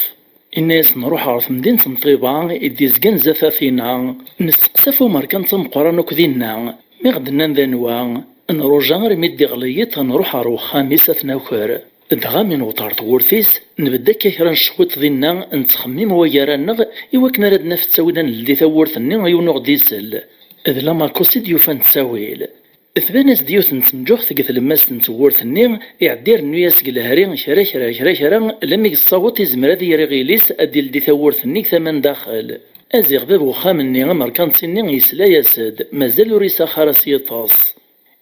Inna-yasen: "Nruḥ ɣer temdint n Ṭiba i d-izgan zdat Atina, nesteqsa ɣef umerkanti ameqqran akk dinna, mi ɣ-d-nnan d anwa, nruja armi d-iɣli yiḍ, nruḥ ɣer wexxam-is ad t-naker. Dɣa mi newweḍ ɣer tewwurt-is, nbedd akka kra n ccwiṭ dinna, nettxemmim wagar-aneɣ i wakken ara d-naf ttawil ad neldi tawwurt-nni yiwen ur ɣ-d-isell." D Lamakos i d-yufan ttawil. Tban-as-d yiwet n tmenǧuḥt deg tlemmast n tewwurt-nni, iɛedda irennu-yas deg lehri kra, kra, kra, kra, lammi yessaweḍ izmer ad yerr iɣil-is ad d-ildi tawwurt-nni deg tama n daxel. Aziɣ bab uxxam-nni amerkanti-nni yesla-yas-d, mazal ur isax ara s yiṭes.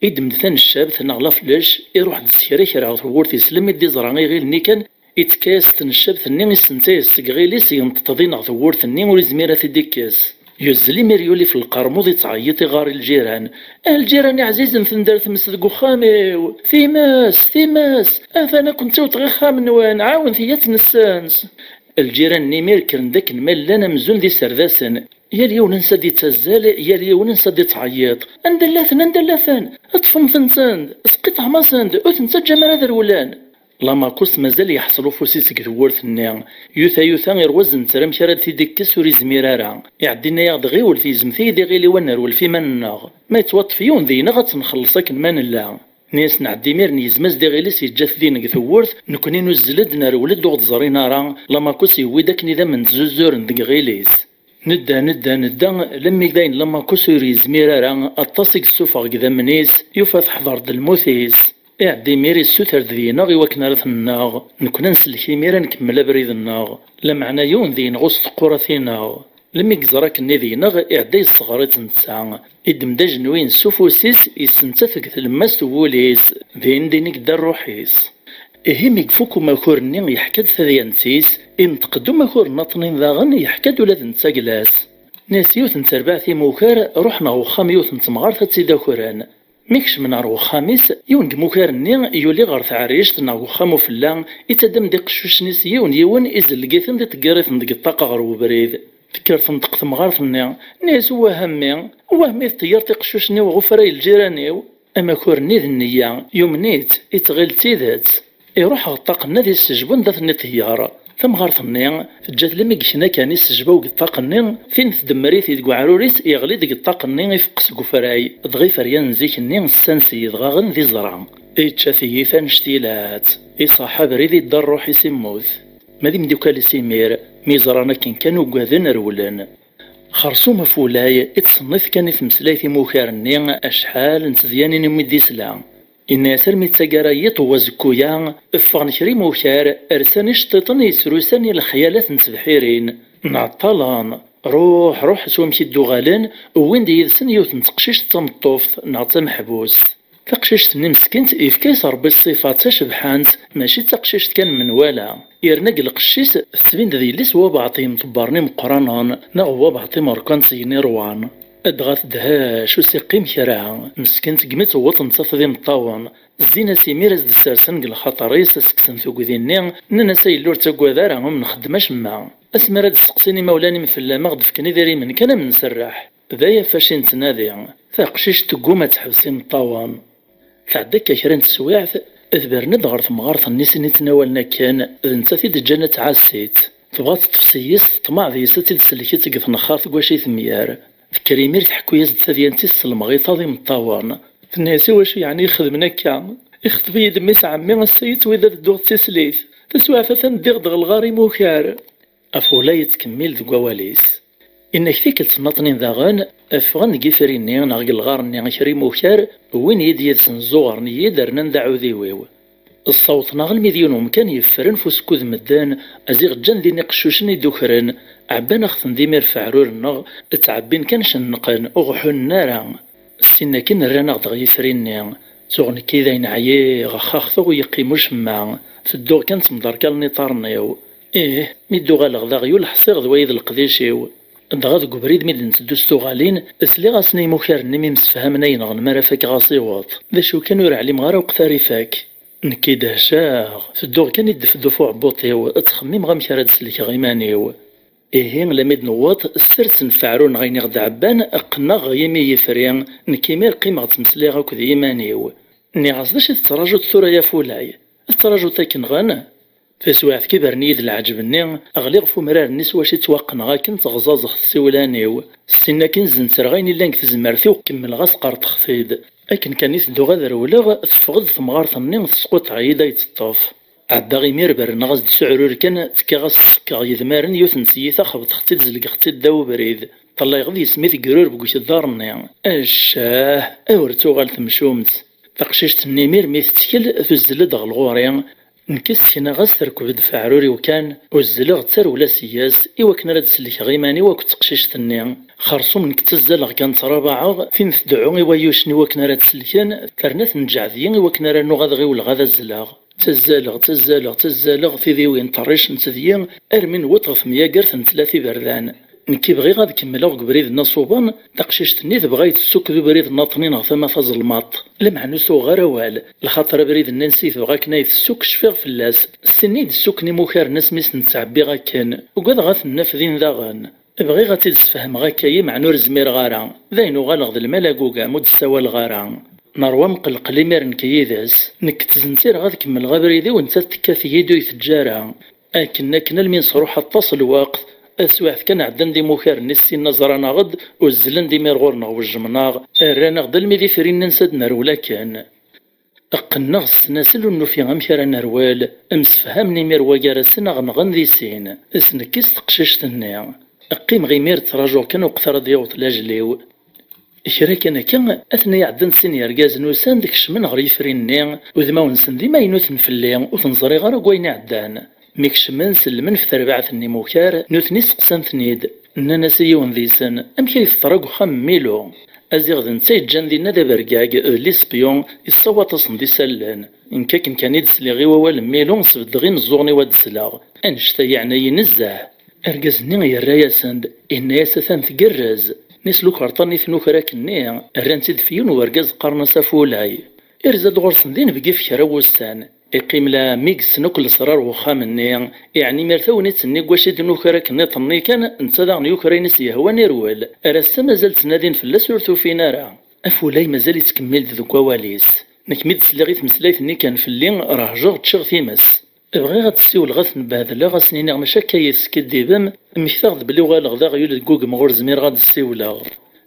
Iddem-d taneccabt neɣ laflec, iruḥ-d s kra, kra ɣer tewwurt-is, lammi d-iẓra iɣil-nni kan, ittekka-yas s tneccabt-nni, isenta-yas seg iɣil-is, yenṭeṭ dinna ɣer tewwurt-nni, ur izmir ad t-id-ikkes. Yuzzel imir yuli f lqermuḍ, ittɛeyyiṭ iɣar i lǧiran: "A lǧiran iɛzizen, tender tmes deg uxxam-iw! Times, times! Atan ad kent-iwṭeɣ ixxamen-nwen, ɛawnet-iyi ad tt-nessens!" Lǧiran-nni imir kkren-d akken ma llan amzun d iserdasen. Yal yiwen ansa d-ittazzal, yal yiwen ansa d-ittɛeyyiṭ: "Anda llaten, anda llaten? Ṭṭfemt-ten-d! Sqiṭɛem-asen-d! Ur ten-ttaǧǧam ara ad rewlen!" Lamakos mazal yeḥṣel ufus-is deg tewwurt-nni. Yuta, yuta, irwa zenzer amek ara d-t-id-ikkes, ur izmir ara. Iɛedda inna-yaɣ-d: "Ɣiwlet, gezmet-iyi-d iɣil-iw ad nerwel f iman-nneɣ. Ma yettwaṭṭef yiwen deg-neɣ, ad tt-nxelleṣ akken ma nella." Nni-as: "Nɛedda imir, nezmez-d iɣil-is, yeǧǧa-t din deg tewwurt, nekkni nuzzel-d, nerwel-d, ur ɣ-d-ẓrin ara." Lamakos yewwi-d akken idammen ttzuzuren deg iɣil-is. Nedda, nedda, nedda, lammi dayen Lamakos ur yezmir ara, aṭas i yessufeɣ deg idammen-is, yufa teḥḍer-d lmut-is. Iɛedda imir, issuter-d deg-neɣ i wakken ara t-nnaɣ. Nekkni ad nsellek imir, ad nkemmel abrid-nneɣ. Lameɛna yiwen deg-neɣ ur s-teqqur ad t-ineɣ. Lammi yeẓra akken-nni deg-neɣ, iɛedda yesseɣr-itt netta. Iddem-d ajenwi-ines s ufus-is, yessentat deg tlemmast n wul-is, din din i yedda rruḥ-is. Ihi mi ifuk umakur-nni, yeḥka-d tadyant-is, inṭeq-d umakur n Aṭnin daɣen, yeḥka-d ula d netta deg-s. Nni-as: "Yiwet n terbaɛt imukar ruḥen ɣer wexxam yiwet n temɣart ad tt-id-akren." Mi kecmen ɣer wexxam-is, yiwen deg imukar-nni yuli ɣer teɛrict neɣ deg uxxam ufella, ittaddam-d iqeccucen-is yiwen yiwen, izelleg-iten-d, iṭegger-iten-d deg ṭṭaq ɣer webrid. Tekker tenṭeq temɣart-nni, nni-as: "Wah a mmi, wah mi teṭṭeggreḍ iqeccucen-iw ɣef ufray n lǧiran-iw?" Amakur-nni d nniya, yumen-itt, ittɣil d tidet. Iruḥ ɣer ṭṭaq-nni ad yessejbu anda ten-iṭeyyer. Tamɣart-nni teǧǧa-t lammi yekna kan, issejbaw deg ṭṭaq-nni, tin tdemmer-it deg uɛrur-is, yeɣli-d deg ṭṭaq-nni, ifeqqes deg ufray. Dɣa iferyan n zik-nni ssans yidɣaɣen d iẓra. Ičča tiyita annect-ilat, iṣaḥ abrid, idda rruḥ-is, immut. Ma d imdukal-is imir, mi ẓran akken kan, ugaden, rewlen. Xersum af ulay, ittṣennif kan i tmeslayt imukar-nni, acḥal n tedyanin umi d-isla. Inna-yas: "Armi d taggara n yiḍ n wazekku-ya, ffɣen kra imukar, rsan iceṭṭiḍen yesrusan i lexyalat n tebḥirin. Nɛeṭṭalen. Ruḥ, ruḥ, s wamek i d-uɣalen, wwin-d yid-sen yiwet n teqcict d tameṭṭuft neɣ d tameḥbust." Taqcict-nni meskint, yefka-yas Ṛebbi ṣṣifa d tacebḥant, mačči d taqcict kan n menwala. Yerna deg lqecc-is, tettbin-d d yelli-s n wabeɛṭi imḍebbren imeqqranen, neɣ n wabeɛṭi imerkantiyen iṛwan. Dɣa tedhec, ur s-iqqim kra. Meskint, segmi tewweḍ nettat d imeṭṭawen, zzin-as imir, as-d-ssersen deg lxaṭer-is, as-kksen tugdi-nni, nnan-as: "A yelli, ur ttaggad ara, ur nxeddem acemma. Asmi ara d-steqsin imawlan-im fell-am, a ɣ-d-fken idrimen kan, a m-nserreḥ." D aya ɣef wacu i nettnadi. Taqcict tegguma ad teḥbes imeṭṭawen. Tɛedda akka kra n teswiɛt, tebren-d ɣer temɣart-nni sin ittnawalen akken, d nettat i d-ǧǧan ad tɛass-itt. Tebɣa ad teṭṭef s-yes, teṭmeɛ deg-s ad tt-id-tsellek-itt deg tnexxart deg wacu i temyar. Tekker imir tḥekku-yas-d tadyant-is s lemɣiṭa d imeṭṭawen. Tenna-yas: "I wacu yeɛni i xedmen akka? Ixṭeb-iyi-d mmi-s ɛemmi, ass-a yettwid ad dduɣ d tislit. Taswiɛt atan ddiɣ-d ɣer lɣar imukar." Afulay yettkemmil deg wawal-is. Inna-k tikkelt nnaṭnin daɣen, ffɣen deg ifri-nni neɣ deg lɣar-nni kra imukar, wwin-iyi-d yid-sen, zzuɣren-iyi-d, rnan d aɛudiw-iw. Ssawḍen-aɣ almi d yiwen umkan yeffren f usekkud medden, aziɣ ǧǧan din iqeccucen i d-ukren, ɛebban-aɣ-ten d imir f aɛrur-nneɣ, ttɛebbin kan cennqen, ur ɣ-ḥunnen ara. Ssin akin rran-aɣ-d ɣer yifri-nni. Tuɣ nekki dayen ɛyiɣ, xaxteɣ ur yeqqim ucemma. Tedduɣ kan ttemderkalen iṭarren-iw. Ih, mi d-uɣaleɣ d aɣyul ḥṣiɣ d wayi d leqdic-iw. Dɣa deg ubrid mi d-netteddu s tuɣalin, sliɣ-asen i imukar-nni mi msefhamen ayen ɣer mi ara fakeɣ asiweḍ. D acu kan ur ɛlimeɣ ara wqt ara ifak. Nekki dehceɣ, tedduɣ kan i ddefduf uɛebbuṭ-iw, ttxemmimeɣ amek ara d-sellkeɣ iman-iw. Ihi, lammi d-newweḍ, ssersen f aɛrur-nneɣ ayen i ɣ-d-ɛebban, qqneɣ ɣer yimi yifri, nekk imir qqimeɣ ttmeslayeɣ akked yiman-iw. Nniɣ-as: "D acu i tettrajuḍ tura, a Fulay? Tettrajuḍ ad k-nɣen?" Taswiɛt kibren-iyi-d leɛǧeb-nni, ɣliɣ f umrar-nni s wacu i ttwaqqneɣ akken tteɣẓaẓeɣ tsiwlan-iw. Ssin akin zentreɣ ayen illan deg tezmert-iw, kemmleɣ-as qerṭeɣ-t-id. Akken kan i tedduɣ ad rewleɣ, teffeɣ-d temɣart-nni tesquṭeɛ-iyi-d ad yi-teṭṭef. Ɛeddaɣ imir berneɣ-as-d s uɛrur kan, ttekkaɣ-as ttekkaɣ yedmaren yiwet n tyita xebṭeɣ-tt-id zelgeɣ-tt-id ddaw ubrid. Ṭellayeɣ deg-s mi tegrurbeg deg ukedḍar-nni. Accah! Awer tuɣal temcumt! Taqcict-nni imir mi tettkel tuzzel-d ɣer lɣur-i. Nekk ssekneɣ-as terkeb-d f aɛrur-iw kan, uzzleɣ ttarwla seg-s i wakken ara d-sellkeɣ iman-iw akked teqcict-nni. Xerṣum nekk ttazzaleɣ kan ttrabaɛeɣ, tin tdeɛɛu i wayucen i wakken ara d-sellken, terna tenǧeɛ deg-i i wakken ara nuɣ ad ɣiwleɣ ad azzleɣ. Ttazzaleɣ, ttazzaleɣ, ttazzaleɣ, tidiwin ṭerricent deg-i, armi newweḍ ɣer temyagert n tlata iberdan. Nekki bɣiɣ ad kemmleɣ deg ubrid-nni aṣuben, taqcict-nni tebɣa ad yi-tessukk d ubrid nnaṭnin ɣer tama tazelmaḍt. Lameɛna ur s-uɣeɣ ara awal, lxaṭer abrid-nni ansi tebɣa akken ad yi-tessukk cfiɣ fell-as. Ssin i yi-d-ssukken imukaren asmi s-nettɛebbiɣ akken. Ugadeɣ ad ten-naf din daɣen. Bɣiɣ ad tt-id-sfehmeɣ akka-yi, meɛna ur zmireɣ ara. Dayen uɣaleɣ d lmal agugam, ur d-ssawaleɣ ara. Nerwa mqelqel imir nekk yid-s. Nekk ttzenzireɣ ad kemmleɣ abrid-iw, nettat tekkat-iyi-d ur yi-teǧǧa ara. Akken, akken almi nesruḥ aṭas n lweqt, taswiɛt kan ɛeddan-d imukaren-is, ssinna ẓran-aɣ-d, uzzlen-d imir ɣur-neɣ, wejjmen-aɣ, rran-aɣ-d almi d ifri-nni-nsen ad nerwel akken. Qqneɣ s ssnasel ur nufi amek ara nerwel, msefhamen imir wagar-asen a ɣ-nɣen di sin, s nekk i s teqcict-nni. Qqimeɣ imir ttrajuɣ kan uqet ara d-yaweḍ lajel-iw. Kra kan akka, atni ɛeddan-d sin yergazen usan-d kecmen ɣer yifri-nni, udmawen-nsen d imaynuten fell-i, ur ten-ẓriɣ ara deg wayen iɛeddan. Mi kecmen, sellmen f terbaɛt n imukar, nutni steqsan-ten-id. Nnan-as i yiwen deg-sen: "Amek ay teḍra deg uxxam n Milu?" Aziɣ d netta yeǧǧan dinna d abergag, d lispyun, yessawaḍ-asen-d isallen. Nekk akken kan i d-sliɣ i wawal n Milu, sbeddeɣ imeẓẓuɣen-iw ad d-sleɣ. Annect-a yeɛna-yi nezzeh. Argaz-nni yerra-yasen-d, yenna-yas: "Atan tgerrez." Nis lukerṭa-nni tnukrak-nni, rran-tt-id f yiwen wergaz qqaren-as Afulay. Irza-d ɣur-sen d inebgi f kra n wussan. Iqqim la mi yessen akk lesrar n wexxam-nni, yeɛni imir tagnit-nni deg wacu i d-nuker akken iḍ-nni kan, netta daɣen yuker ayen i s-yehwan irwel. Ar ass-a mazal ttnadin fell-as ur t-ufin ara. Afulay mazal yettkemmil-d deg wawal-is. Nekk mi d-sliɣ i tmeslayt-nni kan fell-i, rehjeɣ ččiɣ times. Bɣiɣ ad d-ssiwleɣ ad ten-behdleɣ, ad sen-iniɣ maca akka i teskiddibem, mmektaɣ-d belli uɣaleɣ d aɣyul deg wugmeɣ ur zmireɣ ad d-ssiwleɣ.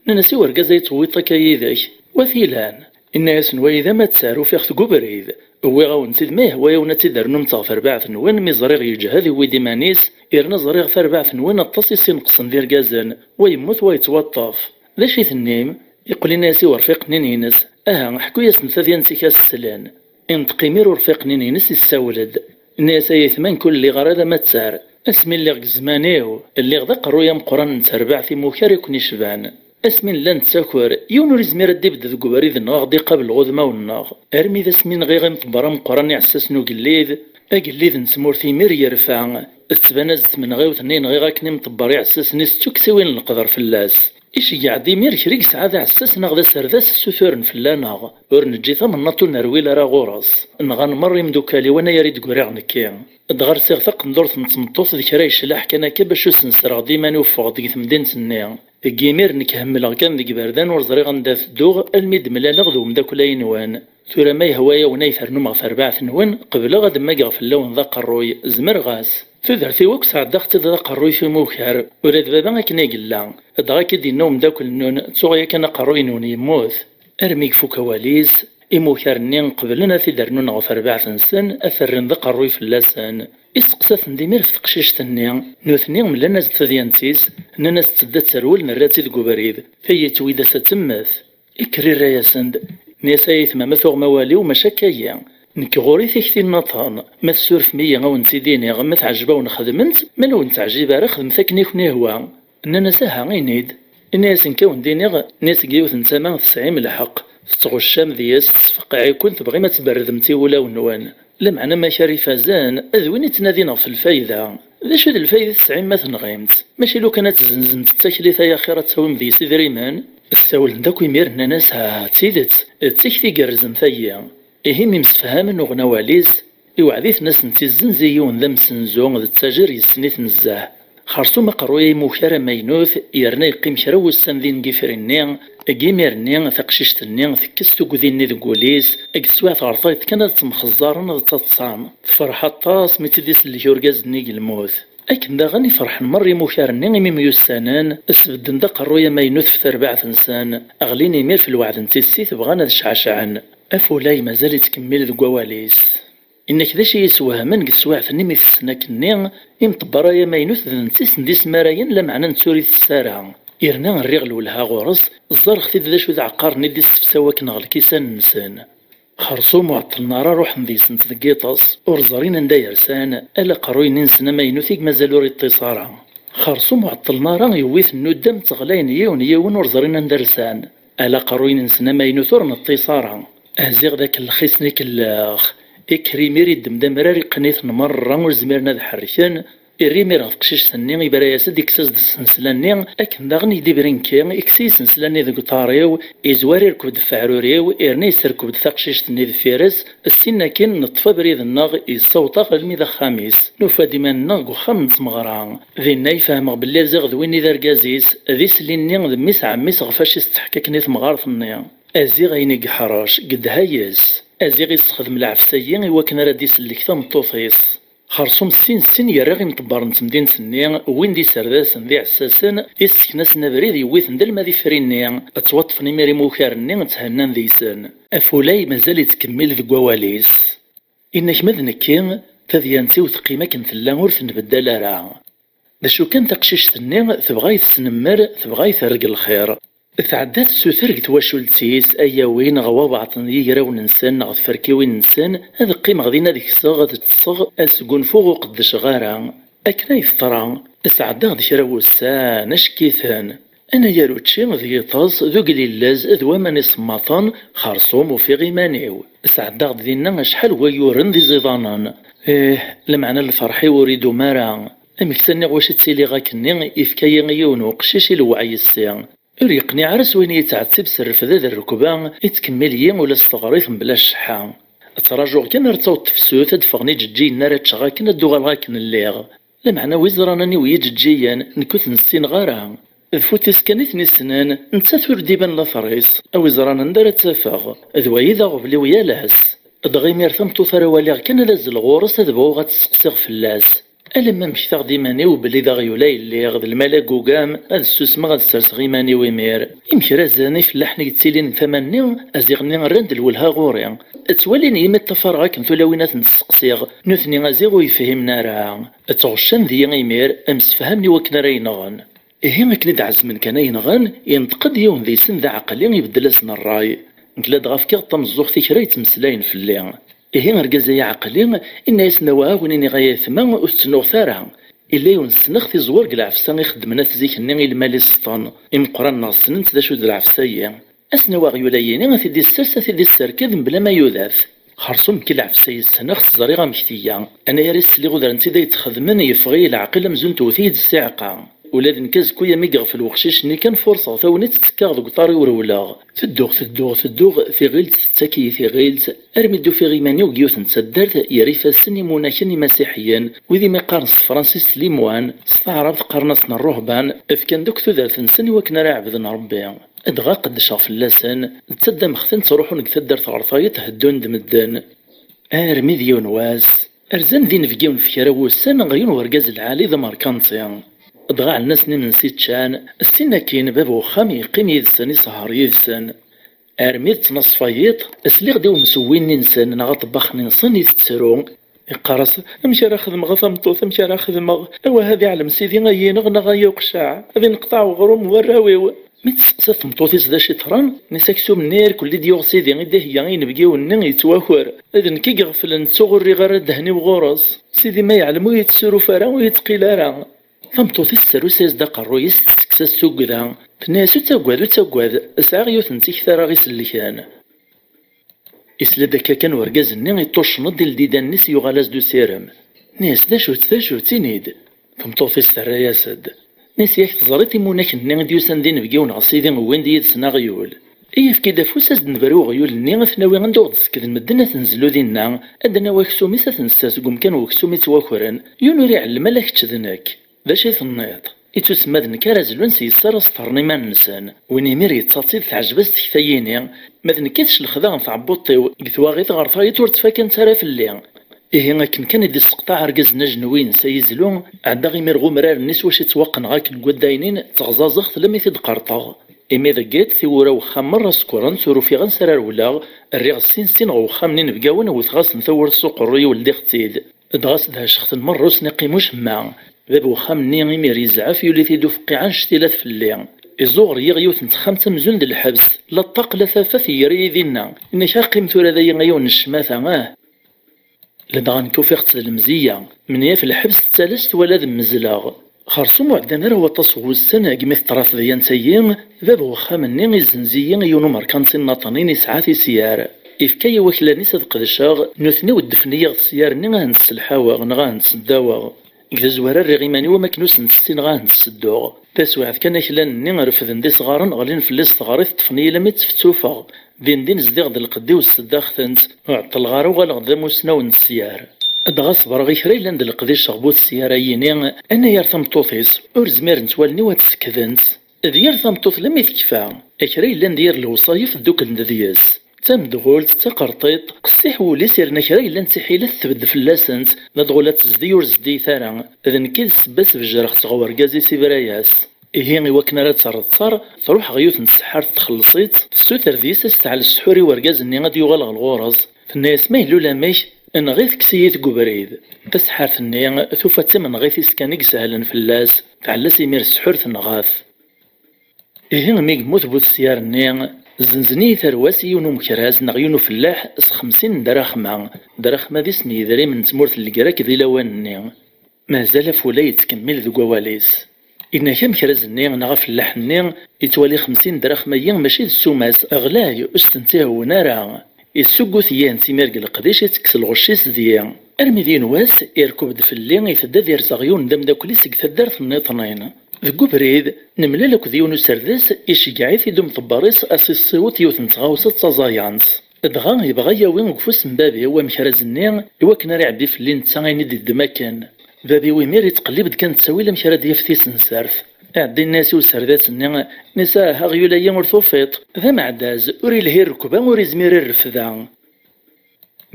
Nnan-as i urgaz ay tewwiḍ akka yid-k, wa t-ilan? Inna-yasen wayi d amattar, ufiɣ-t deg ubrid. Wwiɣ-awen-tt-id ma yehwa-yawen ad tt-id-ternumt ɣer terbaɛt-nwen, mi ẓriɣ yeǧhed, yewwi-d iman-is, yerna ẓriɣ tarbaɛt-nwen aṭas i s-ineqsen d irgazen, wa yemmut wa yettwaṭṭef. D acu i tennim? Yeqqel inna-yas i urfiq-nni-ines, aha, ḥku-yasen tadyant-ik ad s-slen. Inṭeq imir urfiq-nni-ines, yessawel-d. Inna-yas ay aytma, nekk ur lliɣ ara d amattar. Asmi lliɣ deg zzman-iw, lliɣ d aqerruy ameqqran n terbaɛt imukar i ken-icban. Asmi nella nettaker, yiwen ur izmir ad d-ibedd deg ubrid-nneɣ ad ɣ-d-iqabel ɣ udmawen-nneɣ. Armi d asmi nɣiɣ imḍebber ameqqran iɛessasen ugellid, agellid n tmurt imir yerfa, tettban-as-d tmenɣiwt-nni nɣiɣ akken imḍebber iɛessasen-is d tuksiwin n leqder fell-as. Iceggeɛ-d imir kra i yesɛa d aɛessas neɣ d aserdas ssuturen fell-aneɣ. Ur neǧǧi tamnaḍt ur nerwil ara ɣur-s. Nɣan merra imdukal-iw anayer i d-griɣ nekki. Dɣa rsiɣ taqendurt n tmeṭṭut d kra yeclaḥ kan akka bac ur sensreɣ d iman-iw ffɣeɣ deg temdint-nni. Deg yimir nekk hemmleɣ kan deg iberdan ur ẓriɣ anda tedduɣ almi d-mlaleɣ d umeddakel-a-inwen. Tura ma yehwa-yawen ay ternum ɣer terbaɛt-nwen, qebleɣ ad mmageɣ fell-awen d aqerruy, zemreɣ-as. Tudert-iw akk sɛeddaɣ-tt-id d aqerruy f imukar, ula d baba akken ay yella. Dɣa akka i d-yenna umeddakel-nnun, ttuɣ yakan aqerruy-nwen yemmut. Armi ifuk awal-is, imukar-nni qeblen ad t-id-rnun ɣer terbaɛt-nsen, ad t-rren d aqerruy fell-asen. Isteqsa-ten-d imir ɣef teqcict-nni. Nutni mlan-as-d tadyant-is, nnan-as-tt-id ad terwel, nerra-tt-id deg ubrid. Tayi yettwidas ad temmet. Ikker irra-yasen-d, nni-as: "Ay aytma, ma tuɣem awal-iw, maca akka-yi. Nekk ɣur-i tikti nniḍen, ma tessurfem-iyi ad wen-tt-id-iniɣ, ma teɛjeb-awen xedmem-tt, ma ur wen-teɛjib ara xedmet akken i ken-ihwa." Nnan-as: "Aha, ini-d." Ini-asen: "Nekk ad wen-d-iniɣ, nni-as deg yiwet n tama tesɛim lḥeqq, tettɣuccam deg-s, tesfeqeɛ-iken, tebɣim ad tberrdemt i wulawen-nwen. Lameɛna ma kra ifazen, d win ittnadin ɣef lfayda. D acu d lfayda i tesɛim ma tenɣim-tt? Mačči lukan ad tezzenzemt d taklit ay axir ad tawim deg-s idrimen?" Ssawlen-d akk imir, nnan-as: "Ha, d tidet, d tikti igerrzen tayi." Ihi mi msefhamen uɣen awal-is, iwɛed-iten ad sen-tt-izzenz i yiwen d amsenzu d ttajer yessen-it nezzeh. Xersum aqerruy-a imukar amaynut, yerna yeqqim kra n wussan din deg ifri-nni, deg imir-nni taqcict-nni tekkes tugdi-nni deg wul-is, deg teswiɛt ɣer tayeḍ kan ad ttemxeẓẓaren ad ttaḍsan. Tefreḥ aṭas mi tt-id-isellek urgaz-nni deg lmut. Akken daɣen i ferḥen merra imukar-nni imi myussanen, sbedden-d aqerruy amaynut ɣef terbaɛt-nsen, ɣlin imir f lweɛd n tissit, bɣan ad cɛacɛen. Afulay mazal ittkemmil deg wawal-is. Inna-k d acu i yi-iswehmen deg teswiɛt-nni mi tessen akkenni, imṭebber-a amaynut d netta i sen-d-ismarayen, lameɛna netta ur itess ara. Yerna rriɣ lwelha ɣur-s, ẓẓareɣ-t-id d acu d aɛeqqaren i d-issefsaw akken ɣer lkisan-nsen. Xersum ur ɛeṭṭlen ara, ruḥen deg-sent deg yiṭes, ur ẓrin anda yersan, ala aqerruy-nni-nsen amaynut i mazal ur iṭṭis ara. Xersum ur ɛeṭṭlen ara, yewwi-ten nuddam, tteɣlayen yiwen yiwen, ur ẓrin anda rsan. Ala aqerruy-nsen amaynut ur neṭṭis ara. Ziɣ d akellex i sen-ikellex. Ikker imir iddem-d amrar, iqqen-iten merra, ur zmiren ad ḥerken. Irra imir ɣer teqcict-nni, ibra-yas-d, ikkes-as-d ssensla-nni, akken daɣen i d-ibri nekki, ikkes-iyi ssensla-nni deg uṭar-iw, izwar irkeb-d ɣef uɛrur-iw, irna yesserkeb-d taqcict-nni deffir-s, ssin akin neṭṭef abrid-nneɣ, yessaweḍ-aɣ almi d axxam-is. Nufa-d iman-nneɣ deg uxxam n tmeɣra. Dinna i fehmeɣ belli ziɣ d win i d argaz-is, d isli-nni d mmi-s n ɛemmi-s ɣef wacu i s-tettḥekka akken i temɣart-nni. Aziɣ ayen i yeḥrec, gedha yes. Aziɣ issexdem lɛefs-agi i wakken ara d-isellek tameṭṭut-is. Xersum sin sin yerra imṭebbren n temdint-nni, wwin-d iserdasen d iɛessasen, isseknasen abrid, yewwi-ten-d alma d ifri-nni, ttwaṭṭfen imir imukar-nni, thennan deg-sen. Afulay mazal ittkemmil deg wawal-is. Inna-k ma d nekki, tadyant-iw teqqim akken tella, ur tenbeddal ara. D acu kan, taqcict-nni tebɣa ay tesnemmer, tebɣa ay terreg lxir. Tɛedda tessuter deg twacult-is, ay awin ɣer wabaɛṭ n yigrawen-nsen neɣ tferkiwin-nsen, ad qqimeɣ din ad kseɣ, ad ṭṭseɣ, ad sgunfuɣ, ur qeddceɣ ara. Akken ay teḍra, sɛeddaɣ-d kra n wussan, acek-iten. Anagar učči d yiṭes d ugellilez d waman isemmaḍen, xersum ufiɣ iman-iw. Sɛeddaɣ-d dinna acḥal n wayyuren d iẓidanen. Ih, lameɛna lferḥ-iw ur idum ara. Amek s-nniɣ wacu ttiliɣ akkenni, ifka-yi yiwen uqcic ilewweɛ yessi. Ur yeqniɛ ara s wayen i yettɛettib s rrefda d rrekba, ittkemmil-iyi ula s teɣrit mebla cceḥḥa. Ttrajuɣ kan ar d-taweḍ tefsut, ad d-ffɣen iǧeǧǧigen ara ččeɣ akken ad d-uɣaleɣ akken lliɣ. Lameɛna wi ẓran aniw iǧeǧǧigen, nekk ur ten-ssineɣ ara. D Futis kan i ten-issnen, nettat ur d-iban later-is. A wi ẓran anda ara tt-afeɣ. D wayi d aɣbel-iw yal ass. Dɣa imir tameṭṭut ara waliɣ kan ad azleɣ ɣur-s ad bɣuɣ ad tt-sseqsiɣ fell-as. Alamma mmektaɣ-d iman-iw belli d aɣyul ay lliɣ, d lmal agugam, ad ssusmeɣ ad sserseɣ iman-iw imir. Imekrazen ifellaḥen i yettilin deg tama-nni, aziɣ-nni rran-d lwelha ɣur-i. Ttwalin-iyi mi ṭṭafareɣ akken tulawin ad tent-sseqsiɣ, nutni aziɣ ur yi-fhimen ara. Ttɣuccan deg-i imir, msefhamen i wakken ara yi-nɣen. Ihi akken i d-ɛezmen kan ay nɣen, yenṭeq-d yiwen deg-sen d aɛeqli, ibeddel-asen ṛṛay. Nekk ladɣa fkiɣ-d tameẓẓuɣt i kra yettmeslayen fell-i. Ihi argaz-a aɛeqli, inna-yasen: "Awah, a wen-iniɣ ay aytma, ur tettennuɣet ara. Illa yiwen ssneɣ-t iẓwer deg lɛefsa ixeddmen at zik-nni i lmal iseṭṭen, imeqqranen-nneɣ ssnen-tt d acu d lɛefsa-yi." Asen-awi aɣyul-ayini, a t-id-issers, a t-id-isserked mebla ma yuda-t. Xersum nekk lɛefsa-yi ssneɣ-tt, ẓriɣ amek tga. Anagar i sliɣ udren-tt-id ay tt-xedmen, yeffeɣ-iyi leɛqel amzun tewwet-iyi-d ssiɛqa. Ula d nekk azekka-ya mi yeɣfel weqcic-nni kan furṣeɣ tagnit ttekkaɣ deg uṭar-iw rewleɣ. Tedduɣ, tedduɣ, tedduɣ, tiɣilt tettak-iyi tiɣilt, armi d-ufiɣ iman-iw deg yiwet n taddart ger ifassen imunaken imasiḥiyen, wid imi qqaren s tefransist les moines, s taɛrabt qqaren-asen rruhban, fkan-d akk tudert-nsen i wakken ara ɛebden Ṛebbi. Dɣa qeddceɣ fell-asen, ttaddameɣ-ten ttruḥun deg taddart ɣer tayeḍ heddun-d medden. Armi d yiwen wass, Rzan d inebgiwen f kra n wussan ɣer yiwen wergaz lɛali d amerkanti. Dɣa ɛellen-asen imensi ččan, ssin akkin bab uxxam yeqqim yid-sen, isehher yid-sen. Armi d ttnaṣfa yiḍ, sliɣ-d i umsewwi-nni-nsen neɣ aṭebbax-nni-nsen itettru. Iqqar-as: "Amek ara xedmeɣ a tameṭṭut, amek ara xedmeɣ? Awah ad iɛlem sidi ay ineɣ neɣ ay uqecceɛ, ad ineqṭeɛ uɣrum n warraw-iw." Mi testeqsa tmeṭṭut-is d acu yeḍran, nni-s: "Aksum-nni irkelli d-yuɣ sidi i d-iheyya i yinebgiwen-nni yettwaker. D nekk i iɣeflen, ttuɣ ur rriɣ ara ddehn-iw ɣur-s. Sidi ma yeɛlem ur yettsuruf ara, ur yettqil ara." Tameṭṭut-is tesserrus-as-d aqerruy-is, tettekkes-as tuggda. Tenna-yas: "Ur ttaggad, ur ttaggad, sɛiɣ yiwet n tikta ara ɣ-isellken." Isla-d akka kan urgaz-nni, iṭṭuccen-d i ldidan-is, yuɣal-as-d usirem. Nni-as: "D acu-tt, d acu-tt, ini-d?" Tameṭṭut-is terra-yas-d. Nni-as: "Yak teẓriḍ imunak-nni i d-yusan d inebgiwen ɣer sidi, wwin-d yid-sen aɣyul. Iyya efk-id afus, ad s-d-nebru i uɣyul-nni, ad t-nawi anda ur ɣ-d-sekden medden, ad t-nezlu dinna, ad d-nawi aksum-is, ad t-nessers deg umkan n weksum ittwakren, yiwen ur iɛellem ala kečč d nekk." "D acu i tenniḍ? Ittusemma d nekk ara zlun s yes ara sṭerren iman-nsen." Win imir yettaḍ-tt-id, teɛjeb-as tekta-yini: "Ma d nekk i teclex daɣen tɛebbuḍt-iw deg twaɣit ɣer tayeḍ ur ttfakant ara fell-i." Ihi akken kan i d-isseqṭaɛ argaz-nni ajenwi-ines ay izlu, ɛeddaɣ imir ɣ umrar-nni s wacu yettwaqqneɣ akken deg waddaynin, ttɣeẓẓaẓeɣ-t lammi t-id-qerṭeɣ. Imi deg iḍ, tiwwura n wexxam merra sekkrent, ur ufiɣ ansi ara rewleɣ, rriɣ sin sin ɣer wexxam n inebgawen, wteɣ-asen tawwurt s uqerruy-iw, ldiɣ-tt-id. Dɣa sdehceɣ-ten merra, ur sen-iqqim ucemma. Bab uxxam-nni imir yezɛef, yuli-t-id ufeqqiɛ annect-ilat fell-i. Iẓuɣer-iyi ɣer yiwet n texxamt amzun d lḥebs, la ṭṭaq la tafat, yerra-yi dinna. Inna-k: "Qqim tura dayi a yiwen n ccmata, ah!" Ladɣa nekk ufiɣ-tt d lemziyya, menyaf lḥebs d talast wala ad mmezleɣ. Xersum ur ɛeddan ara waṭas n wussan, deg mi teḍra tedyant-agi, bab uxxam-nni izzenz-iyi i yiwen umerkanti nnaṭnin yesɛa tisyar. Ifka-yi waklan-is ad qedceɣ, nutni weddfen-iyi ɣer tesyar-nni ad hent-sselḥaweɣ neɣ ad hent-sseddaweɣ. Deg tazwara rriɣ iman-iw am akken ur sent-ssineɣ ad hent-ssedduɣ. Taswiɛt kan aklan-nni refden-d isɣaren, ɣlin fell-i s teɣrit, ṭṭfen-iyi lammi ttfettuxeɣ. Dindin zdiɣ-d lqedd-iw, sseddaɣ-tent, ur ɛeṭṭleɣ ara, uɣaleɣ d amussnaw n tsyar. Dɣa ṣebreɣ i kra yellan d leqdic ɣef bu tsyar-ayini, anayer tameṭṭut-is, ur zmirent wallen-iw ad tt-sekdent. D yir tameṭṭut lammi tekfa, kra yellan d yir lewṣayef dduklen-d deg-s. D tamedɣult, d taqerṭiṭ, qessiḥ wul-is, yerna kra yellan d tiḥilet tbedd fell-asent, ladɣa ula d tezdi ur zeddiyet ara. D nekk i d ssebba, sbejreɣ-tt ɣer urgaz-is, ibra-yas. Ihi, i wakken ara tt-terr ttaṛ, truḥ ɣer yiwet n tseḥḥart, txelleṣ-itt, tessuter deg-s ad s-teɛl ssḥur i urgaz-nni ad d-yuɣal ɣer ɣur-s. Tenna-yas: "Ma yella ulamek, enɣ-it, kkes-iyi-t deg ubrid." Taseḥḥart-nni tufa d timenɣit-is kan i isehlen fell-as, tɛella-s imir ssḥur, tenɣa-t. Ihi, mi yemmut bu tsyar-nni, zzenzen-iyi tarwa-s i yiwen umekraz neɣ yiwen ufellaḥ s xemsin n draxma. Draxma d isem n yedrimen n tmurt n Legrak di lawan-nni. Mazal afulay yettkemmil deg wawal-is. Inna-k amekraz-nni neɣ afellaḥ-nni yettwali xemsin draxma-yi mačči d ssuma-s, ɣlay, ur s-tent-ihewwen ara. Yessuggut-iyi-tent imir deg leqdic, ittekkes lɣecc-is deg-i. Armi d yiwen wass, irkeb-d fell-i, itedda ad irzeɣ yiwen d ameddakel-is deg taddart nniṭnin. Deg ubrid, nemlal akked yiwen userdas, iceggeɛ-it-id umḍebber-is a s-issiweḍ yiwet n tɣawsa d taẓayant. Dɣa yebɣa ad yawi deg ufus n bab-iw amekraz-nni i wakken ara iɛebbi fell-i netta ayen i d-iddem akken. Bab-iw imir yettqellib-d kan ttawil amek ara d-yaf tisensert. Iɛedda yenna-yas i userdas-nni: "Nisa, aɣyul-ayi ur tufiḍ, d ameɛdaz, ur ilhi rrekba, ur izmir i rrefda."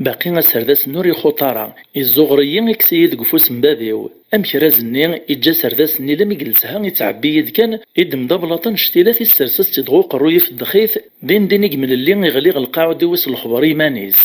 Baqi aserdas-nni ur ixuṭ ara, izzuɣer-iyi, ikkes-iyi deg ufus n bab-iw. Amekraz-nni iǧǧa aserdas-nni lammi i yelsa, ittɛebbi-yi-d kan, iddem-d ablaṭ annect-ilat, issers-as-tt-id ɣer uqerruy, ifeddex-it, din din i yemlelli, iɣli ɣer lqaɛa, ur d-iwwi s lexber i yiman-is.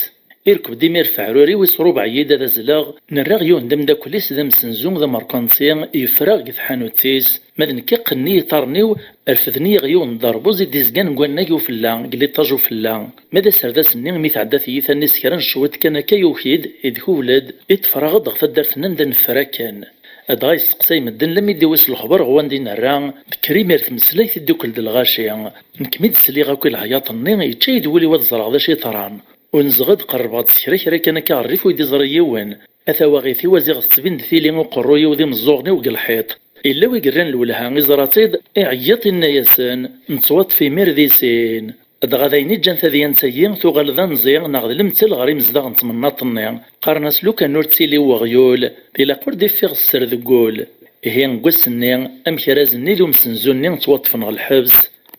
Irkeb-d imir f aɛrur-iw, isrubeɛ-iyi-d ad azzleɣ. Nerra yiwen d ameddakel-is d amsenzu d amerkanti, yeffer-aɣ deg tḥanut-is. Ma d nekk, qqnen-iyi iḍarren-iw, refden-iyi ɣer yiwen n uderbuz i d-izgan deg wannag ufella, deg liṭaj ufella. Ma d aserdas-nni, mi tɛedda tyita-nni s kra n cwiṭ kan akka, yuki-d, idkubel-d, iṭṭefraɣ-d ɣer taddart-nni anda neffer akken. Dɣa yesteqsay medden lammi d-iwwi s lexber ɣer wanda i nerra, tekker imir tmeslayt, iddukel-d lɣaci. Nekk mi d-sliɣ akk i leɛyaḍ-nni, yečča-yi-d wul-iw ad ẓreɣ d acu yeḍran. Unzeɣ-d, qerrbeɣ-d s kra kra kan akka ɣer rrif, ur yi-d-iẓri yiwen. A tawaɣit-iw, aziɣ tettbin-d tili uqerruy-iw d imeẓẓuɣen-iw deg lḥiṭ. Yella wi yerran lwelha, iẓra-tt-id, iɛeyyeḍ, inna-yasen: "Nettwaṭṭef imir di sin." Dɣa d ayen iǧǧan tadyant-agi tuɣal d anzi neɣ d lemtel ɣer imezdaɣ n temnaḍt-nni. Qqaren-as lukan ur ttili weɣyul, ilaq ur d-iffeɣ sser deg wul. Ihi, deg wass-nni, amekraz-nni d umsenzu-nni ttwaṭṭfen ɣer lḥebs.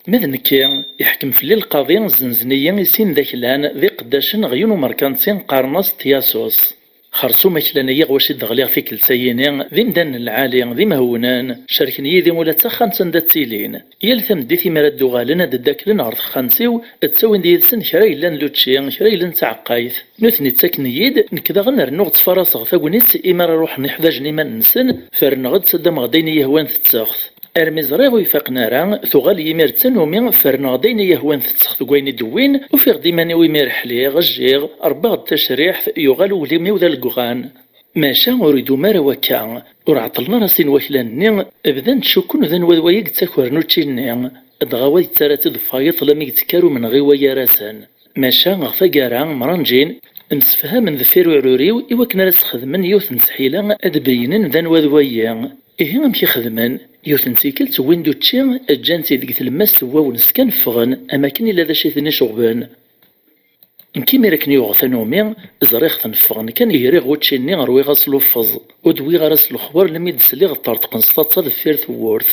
Ma d nekki, iḥkem fell-i lqaḍi, zzenzen-iyi i sin d aklan d iqeddacen ɣer yiwen umerkanti qqaren-as Tyasus. Xersum aklan-agi ɣef wacu i d-ɣliɣ tikkelt-ayini, d imdanen n lɛali, d imhewwnen, cerken yid-i ula d taxxamt anda ttilin. Yal tameddit imi ara d-uɣalen ad d-ddaklen ɣer texxamt-iw, ttawin-d yid-sen kra yellan d učči, kra yellan d taɛeqqayt. Nutni ttaken-iyi-d, nekk daɣen rnuɣ ttfaraseɣ tagnit imi ara ruḥen iḥdajen iman-nsen, ferneɣ-d, ttaddameɣ-d ayen i yi-yehwan tetteɣ-t. Armi ẓriɣ ur ifaqen ara, tuɣal yimir d tanumi, ferneɣ-d ayen i yi-yehwan tetteɣ-t deg wayen i d-wwin, ufiɣ-d iman-iw imir ḥliɣ, jjiɣ, rebbaɣ-d tacriḥt, yuɣal uglim-iw d aleggɣan. Maca ur idum ara wakka, ur ɛeṭṭlen ara sin waklan-nni, bdan ttcukkun d anwa d waya i yettakren učči-nni, dɣa wa yettarra-tt-id f wayeḍ lammi yettekkar umenɣi waya gar-asen. Maca ɣer taggara, mranǧin, msefhamen deffir uɛrur-iw i wakken ara s-xedmen yiwet n ttḥila ad d-beyynen d anwa d wayi. Ihi amek i xedmen? Yiwet n tikkelt wwin-d učči, ǧǧan-t-id deg tlemmast n wawnes kan ffɣen, am akken illa d acu i ten-iceɣben. Nekk imir akken yuɣ tanumi, ẓriɣ-ten ffɣen kan, griɣ učči-nni rwiɣ-as luffeẓ, ur d-wwiɣ ara s lexbar lammi d-sliɣ ṭṭerḍqen s taḍsa deffir tewwurt.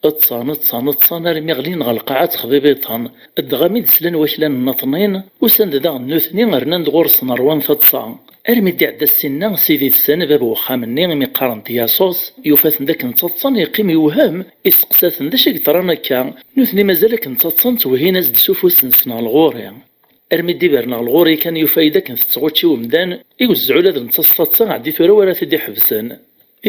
Ṭṭsen, ṭṭsen, ṭṭsen armi ɣlin ɣer lqaɛa ttexbibiṭen. Dɣa mi d-slan waklan-nni ṭṭnin, usan-d daɣen nutni rnan-d ɣur-sen rwan taḍsa. Armi d-iɛedda ssinna, ssid-tsen, bab n wexxam-nni imi qqaren-t Yasus, yufa-ten d akken ttaḍsan, yeqqim yewhem, isteqsa-ten d acu i yeḍran akka. Nutni mazal akken ttaḍsan, ttwehhin-as-d s ufus-nsen ɣer lɣur-i. Armi d-ibren ɣer lɣur-i kan, yufa-yi-d akken tetteɣ učči umdan, iwezzeɛ ula d netta s taḍsa, ɛeddi tura wara t-id-iḥebsen.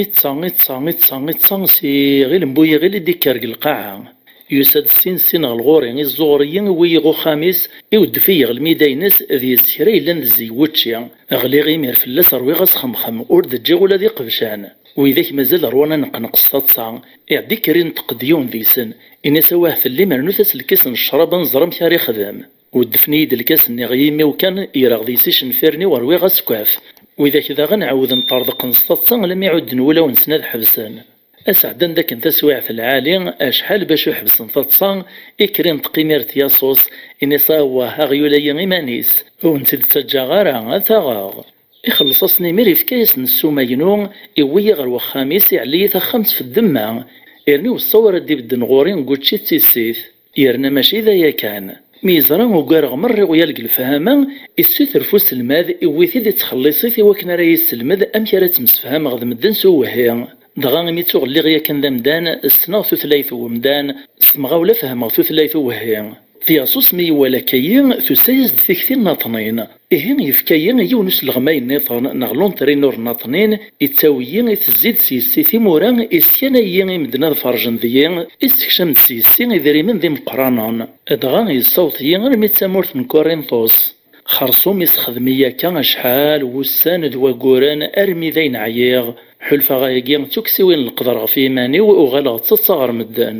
Iṭṭsa, iṭṭsa, iṭṭsa, iṭṭsa, s iɣil n bu yiɣil i d-ikker deg lqaɛa. Yusa-d ssin ssin ɣer lɣur-i, iẓẓuɣer-iyi, iwwi-yi ɣer uxxam-is, iweddef-iyi ɣer lmida-ines, d yes kra yellan d zzey n wučči. Ɣliɣ imir fell-as, rwiɣ-as xemxem, ur d-ǧǧiɣ ula d iqebcan. Widak mazal rwan aneqneq s taḍsa. Iɛedda ikker inṭeq-d yiwen deg-sen, ini-as: "Awah tellim, rnut-as lkas n ccrab ad nẓer amek ara ixdem." Weddfen-iyi-d lkas, nniɣ yimi-w kan, greɣ deg-s icenfiren-iw, rwiɣ asekkaf. Widak daɣen ɛawden ṭṭerḍqen s taḍsa, lammi ɛudden wulawen-nsen ad ḥebsen. Asɛeddan-d akken taswiɛt lɛali, acḥal bac ur ḥebsen taḍsa, ikker inṭeq imir-t Yasus, ini-as: "Awah, aɣyul-ayi iman-is, ur wen-tt-id-ttaǧǧaɣ ara, ad t-aɣeɣ." Ixelleṣ-asen imir, ifka-yasen ssuma-inu, iwwi-yi ɣer wexxam-is, iɛelli-yi taxxamt f ddemma, irna iweṣṣa-w ara d-ibedden ɣur-i deg wučči d tissit. Yerna mačči d aya kan. Mi yeẓra ugareɣ merra iɣyal deg lefhama, issuter f uselmad, iwwi-t-id, ittxelliṣ-it i wakken ara yisselmed amek ara ttemsefhameɣ d medden s uwehhi. Dɣa imi ttuɣ lliɣ yakan d amdan, ssneɣ tutlayt n wemdan, s temɣawla fehmeɣ tutlayt n uwehhi. Tyaṣus mi iwala akka-yi, tusa-yas-d tikti n naṭnin. Ihi yefka-yi yiwen usleɣmay nniḍen neɣ l'entraîneur n naṭnin, ittawi-yi, itezzi-d s yessi timura, iskanay-iyi i medden ad ferjen deg-i, issekcam-d s yessi idrimen d imeqqranen. Dɣa yessaweḍ-iyi armi d tamurt n Kurintus. Xersum isexdem-iyi akka acḥal wussan d wagguren armi d ayen ɛyiɣ. Ḥulfaɣ ayagi d tukksa-iw n leqder ɣef yiman-iw, uɣaleɣ d taḍsa ɣer medden.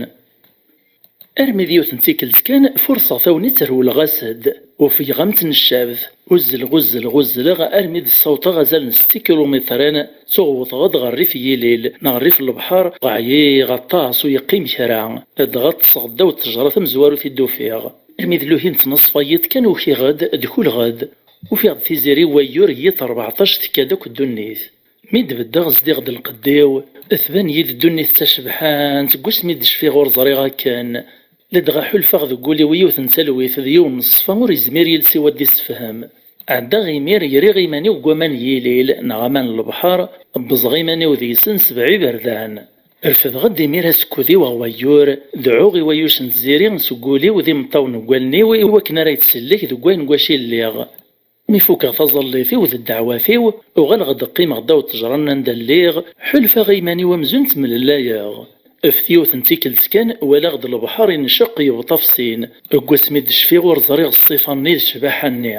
Armi d yiwet n tikkelt kan, furṣeɣ tagnit, rewleɣ-as-d. Ufgeɣ am tneccabt. Uzzleɣ, uzzleɣ, uzzleɣ, armi d-ssawḍeɣ azal n setta ikilumitren, ttuɣ wwḍeɣ-d ɣer rrif n yilil, neɣ rrif n lebḥer, ɛyiɣ aṭas, ur yeqqim kra. Dɣa ṭṭseɣ ddaw ttejra tamezwarut i d-ufiɣ. Armi d luhi n ttnaṣfa n yiḍ kan, ukiɣ-d, dkuleɣ-d. Ufiɣ-d tiziri n wayyur n yiḍ rbeɛṭac tekka-d akk ddunit. Mi d-beddeɣ, zdiɣ-d lqedd-iw, tban-iyi-d ddunit d tacebḥant, seg wasmi d-cfiɣ ur ẓriɣ akken. Ladɣa ḥulfaɣ deg wul-iw yiwet n talwit d yiwen n ṣṣfa ur yezmir yiles-iw ad d-issefhem. Ɛeddaɣ imir, griɣ iman-iw deg waman n yilil neɣ aman n lebḥer, bbẓeɣ iman-iw deg-sen sebɛa iberdan. Refdeɣ-d imir asekkud-iw ɣer wayyur, deɛɛuɣ i wayuc n tziri seg wul-iw d imeṭṭawen n wallen-iw i wakken ara yettsellek deg wayen deg wacu i lliɣ. Mi fukeɣ taẓallit-iw d ddeɛwat-iw, uɣaleɣ-d qqimeɣ ddaw ttejra-nni anda lliɣ, ḥulfaɣ i iman-iw amzun ttemlellayeɣ. Ɣef yiwet n tikkelt kan, walaɣ-d lebḥer inceq yebṭa f sin. Deg wasmi d-cfiɣ ur ẓriɣ ṣṣifa-nni d ccbaḥa-nni.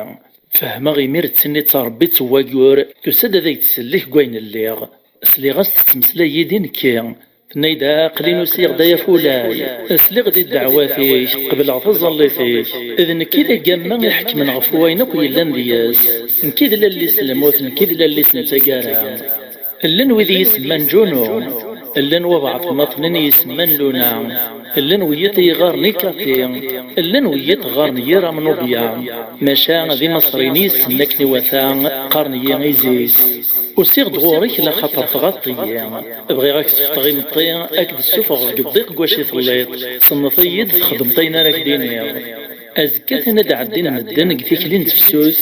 Fehmeɣ imir d tin i d taṛebbit n wayyur, tusa-d ad ak-d-tsellek deg wayen lliɣ. Sliɣ-as tettmeslay yid-i nekki. Tenna-yi-d: "Aql-in usiɣ-d ay afulay, sliɣ-d i ddeɛwat-ik, qebleɣ taẓallit-ik. D nekk i d agama iḥekmen ɣef wayen akk yellan deg-s. Nekk i d lalli-s n lmut, nekk i d lalli-s n taggara." Llan wid i yi-semman Ǧunu, llan wabɛaḍ n naṭnin i yi-semman Luna, llan wiyiḍ i yi-ɣɣaren Ikati, llan wiyiḍ ɣɣaren Yiram Nubya, maca d Imaṣriyen i yi-semman akken iwata, qqaren-iyi Izis. Usiɣ-d ɣur-k laxaṭer tɣaḍeḍ-iyi. Bɣiɣ ad k-sefḍeɣ imeṭṭi, ad k-d-ssufɣeɣ deg uḍiq deg wacu i telliḍ. Tenneḍ-iyi-d, txedmeḍ ayen ara k-d-iniɣ. Azekka atan ad d-ɛeddin medden deg tikli n tefsut.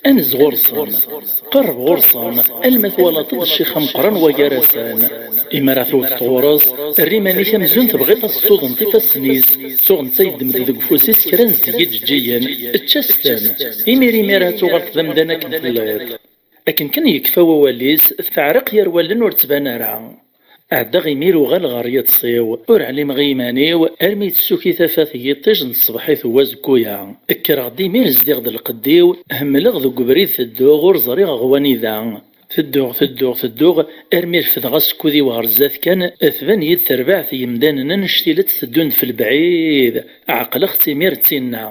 Anez ɣur-sen, qerreb ɣur-sen, alma twalaḍ-d ccix ameqqran wagar-asen. Imi ara tewteḍ ɣur-s, err iman-ik amzun tebɣiḍ ad s-tuḍneḍ ifassen-is. Tuɣ netta yeddem-d deg ufus-is kra n zzeg iǧeǧǧigen. Ečč-as-ten. Imir imir ad tuɣaleḍ d amdan akken telliḍ. Akken kan yekfa wawal-is, teɛreq yer wallen ur ttban ara. Ɛeddaɣ imir uɣaleɣ ɣer yiḍes-iw, ur ɛlimeɣ i yiman-iw, armi yettsukki tafat n yiṭij n tṣebḥit n wazekku-ya. Kkreɣ-d imir zdiɣ-d lqedd-iw, hemmleɣ deg ubrid tedduɣ, ur ẓriɣ ɣer wanida. Tedduɣ, tedduɣ, tedduɣ, armi refdeɣ asekkud-iw ɣer zdat kan, tban-iyi-d terbaɛt n yemdanen annect-ilat teddun-d f lebɛid. Ɛeqleɣ-tt imir d tinna.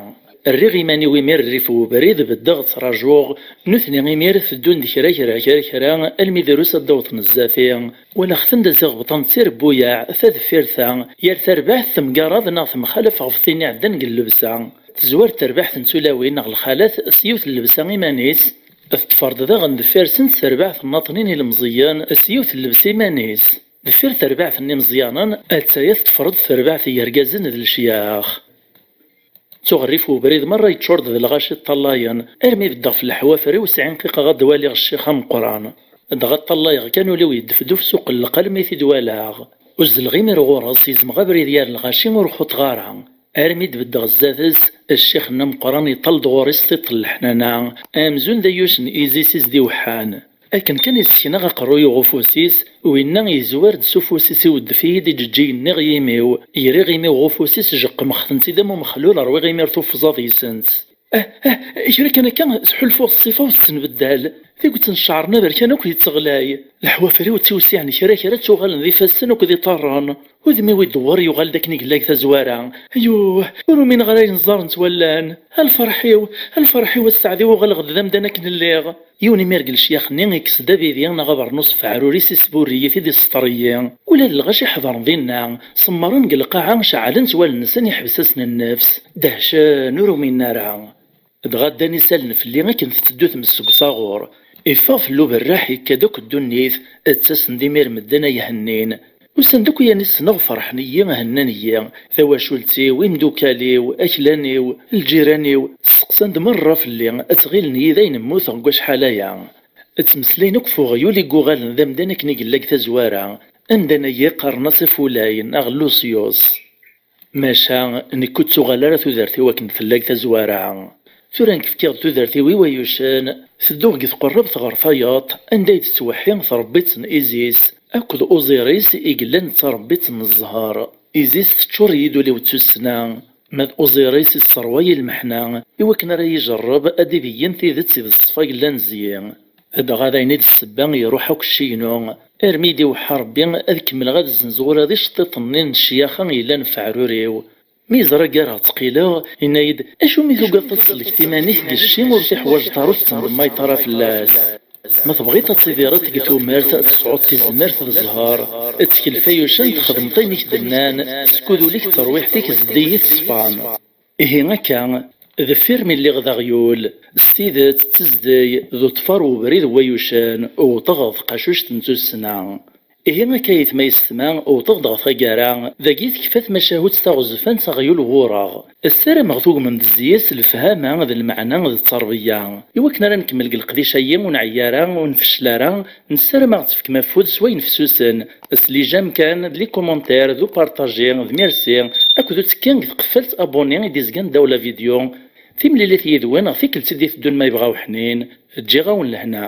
Rriɣ iman-iw imir rrif n ubrid, beddeɣ ttrajuɣ. Nutni imir teddun-d kra, kra, kra, kra, almi drus ad d-awḍen zdat-i. Walaɣ-ten da ziɣ bṭan d tirebbuyaɛ, ta deffir ta, yal tarbaɛt temgarad neɣ temxalaf ɣef tin iɛeddan deg llebsa. Tezwar terbaɛt n tulawin neɣ lxalat s yiwet n llebsa iman-is. Teṭṭfer-d daɣen deffir-sent terbaɛt n naṭnin ilemẓiyen s yiwet n llebsa iman-is. Deffir terbaɛt n imeẓyanen, attaya teṭṭfer-d terbaɛt n yergazen d lecyax. Tuɣ rrif ubrid merra yeččur-d d lɣaci ṭṭallayen, armi beddeɣ f leḥwafer-iw sɛinqiqeɣ ad d-waliɣ ccix ameqqran. Dɣa ṭṭallayeɣ kan ul-iw yeddefduf s uqelleq almi t-id-walaɣ. Uzzleɣ imir ɣur-s, izmeɣ abrid yer lɣaci ur xuṭṭeɣ ara. Armi d-beddeɣ zdat-s, ccix-nni ameqqran iṭall-d ɣur-i s tiṭ n leḥnana, amzun d ayyuc n Isis i s-d-iweḥḥan. Akken kan yessekneɣ aqerruy-iw ɣef ufus-is, winna yezwar-d s ufus-is, iweddef-iyi-d iǧeǧǧigen-nni ɣer yimi-w, griɣ imi-w ɣef ufus-is, jeqqmeɣ-tent-id am umexlul, rwiɣ imir tufẓaḍ yes-sent. Ah, ah, kra kan akka, sḥulfuɣ ṣṣifa-w tettenbeddal. Tiget n ccɛer n aberkan akk yetteɣlay. Leḥwafer-iw ttiwsiɛen kra kra, ttuɣalen d ifassen akked iṭarren. Udem-iw idewwer, yuɣal-d akken i yella deg tazwara. Ayuh, ur umineɣ ara ayen ẓẓaren ttwallan. A lferḥ-iw, a lferḥ-iw, a sseɛd-iw, uɣaleɣ-d d amdan akken lliɣ. Yiwen imir deg lecyax-nni ikkes-d abidi neɣ abernus f aɛrur-is, isburri-yi-t-id, isseṭṭer-iyi. Ula d lɣaci ḥedṛen dinna, semmren deg lqaɛa, ceɛlen-tt wallen-nsen, iḥbes-asen nnefs. Dehcen, ur uminen ara. Dɣa ddan isallen fell-i akken tetteddu tmes seg usaɣur. Iffeɣ fell-i uberraḥ, yekka-d akk ddunit, ttasen-d imir medden ay hennin. Usan-d akk yan i ssneɣ, ferḥen-iyi, hennan-iyi. Tawacult-iw, imdukal-iw, aklan-iw, lǧiran-iw, steqsan-d merra fell-i, ttɣilen-iyi d ayen mmuteɣ deg wacḥal aya. Ttmeslayen akk f uɣyul i yuɣalen d amdan akken i yella deg tazwara. Amdan-agi qqaren-as Afulay neɣ Lusyus. Maca nekk ur ttuɣal ara tudert-iw akken tella deg tazwara. Tura nekk fkiɣ-d tudert-iw i wayucen, tedduɣ deg tqerrabt ɣer tayeḍ, anda i d-tettweḥḥi trebbit n Izis akked Uẓiris i yellan d tarebbit n zzher. Izis teččur-iyi-d ul-iw d tussna, ma d Uẓiris isserwa-yi lmeḥna i wakken ara yi-ijerreb ad d-ibeyyen tidet i d ṣṣfa yellan zzi. Dɣa d ayen i d ssebba iruḥ akk cci-inu, armi i d-iweḥḥa Rebbi ad kemmleɣ ad zzenzeɣ ula d iceṭṭiḍen-nni n ccyaxa yellan f aɛrur-iw. Mi yeẓra ggareɣ ttqileɣ, yenna-yi-d: "Acu mi tugadeḍ ad tsellkeḍ iman-ik deg cci ur tiḥwaǧeḍ ara, ur tettendemmayeḍ ara fell-as? Ma tebɣiḍ ad tidireḍ deg tumert, ad tesɛuḍ tizmert d zzher. Ttkel f wayucen, txedmeḍ ayen i k-d-nnan, skud ul-ik d terwiḥt-ik zeddigit ṣfan." Ihi akka, deffir mi lliɣ d aɣyul, s tidet, d tezdeg, d uṭfar ubrid n wayucen, wwḍeɣ ɣer tqacuct n tussna. Ihi akka, ayetma yessetma, wwḍeɣ-d ɣer taggara, dagi tekfa tmacahut taɣezfant, aɣyul n wureɣ. Ssarameɣ tugmem-d zzi-s lefhama d lmeɛna d tterbiya. I wakken ara nkemmel deg leqdic-agi ur nɛeyyi ara, ur nfeccel ara, nessaram ad ɣ-tefkem afud s wayen fessusen, s les j'aime kan, d les commentaires, d upartaji, d merci, akked uttekki deg tqeffalt abonné i d-izgan ddaw la vidéo. Timlilit yid-wen ɣer tikkelt i d-iteddun ma yebɣa uḥnin, ǧǧiɣ-awen lehna.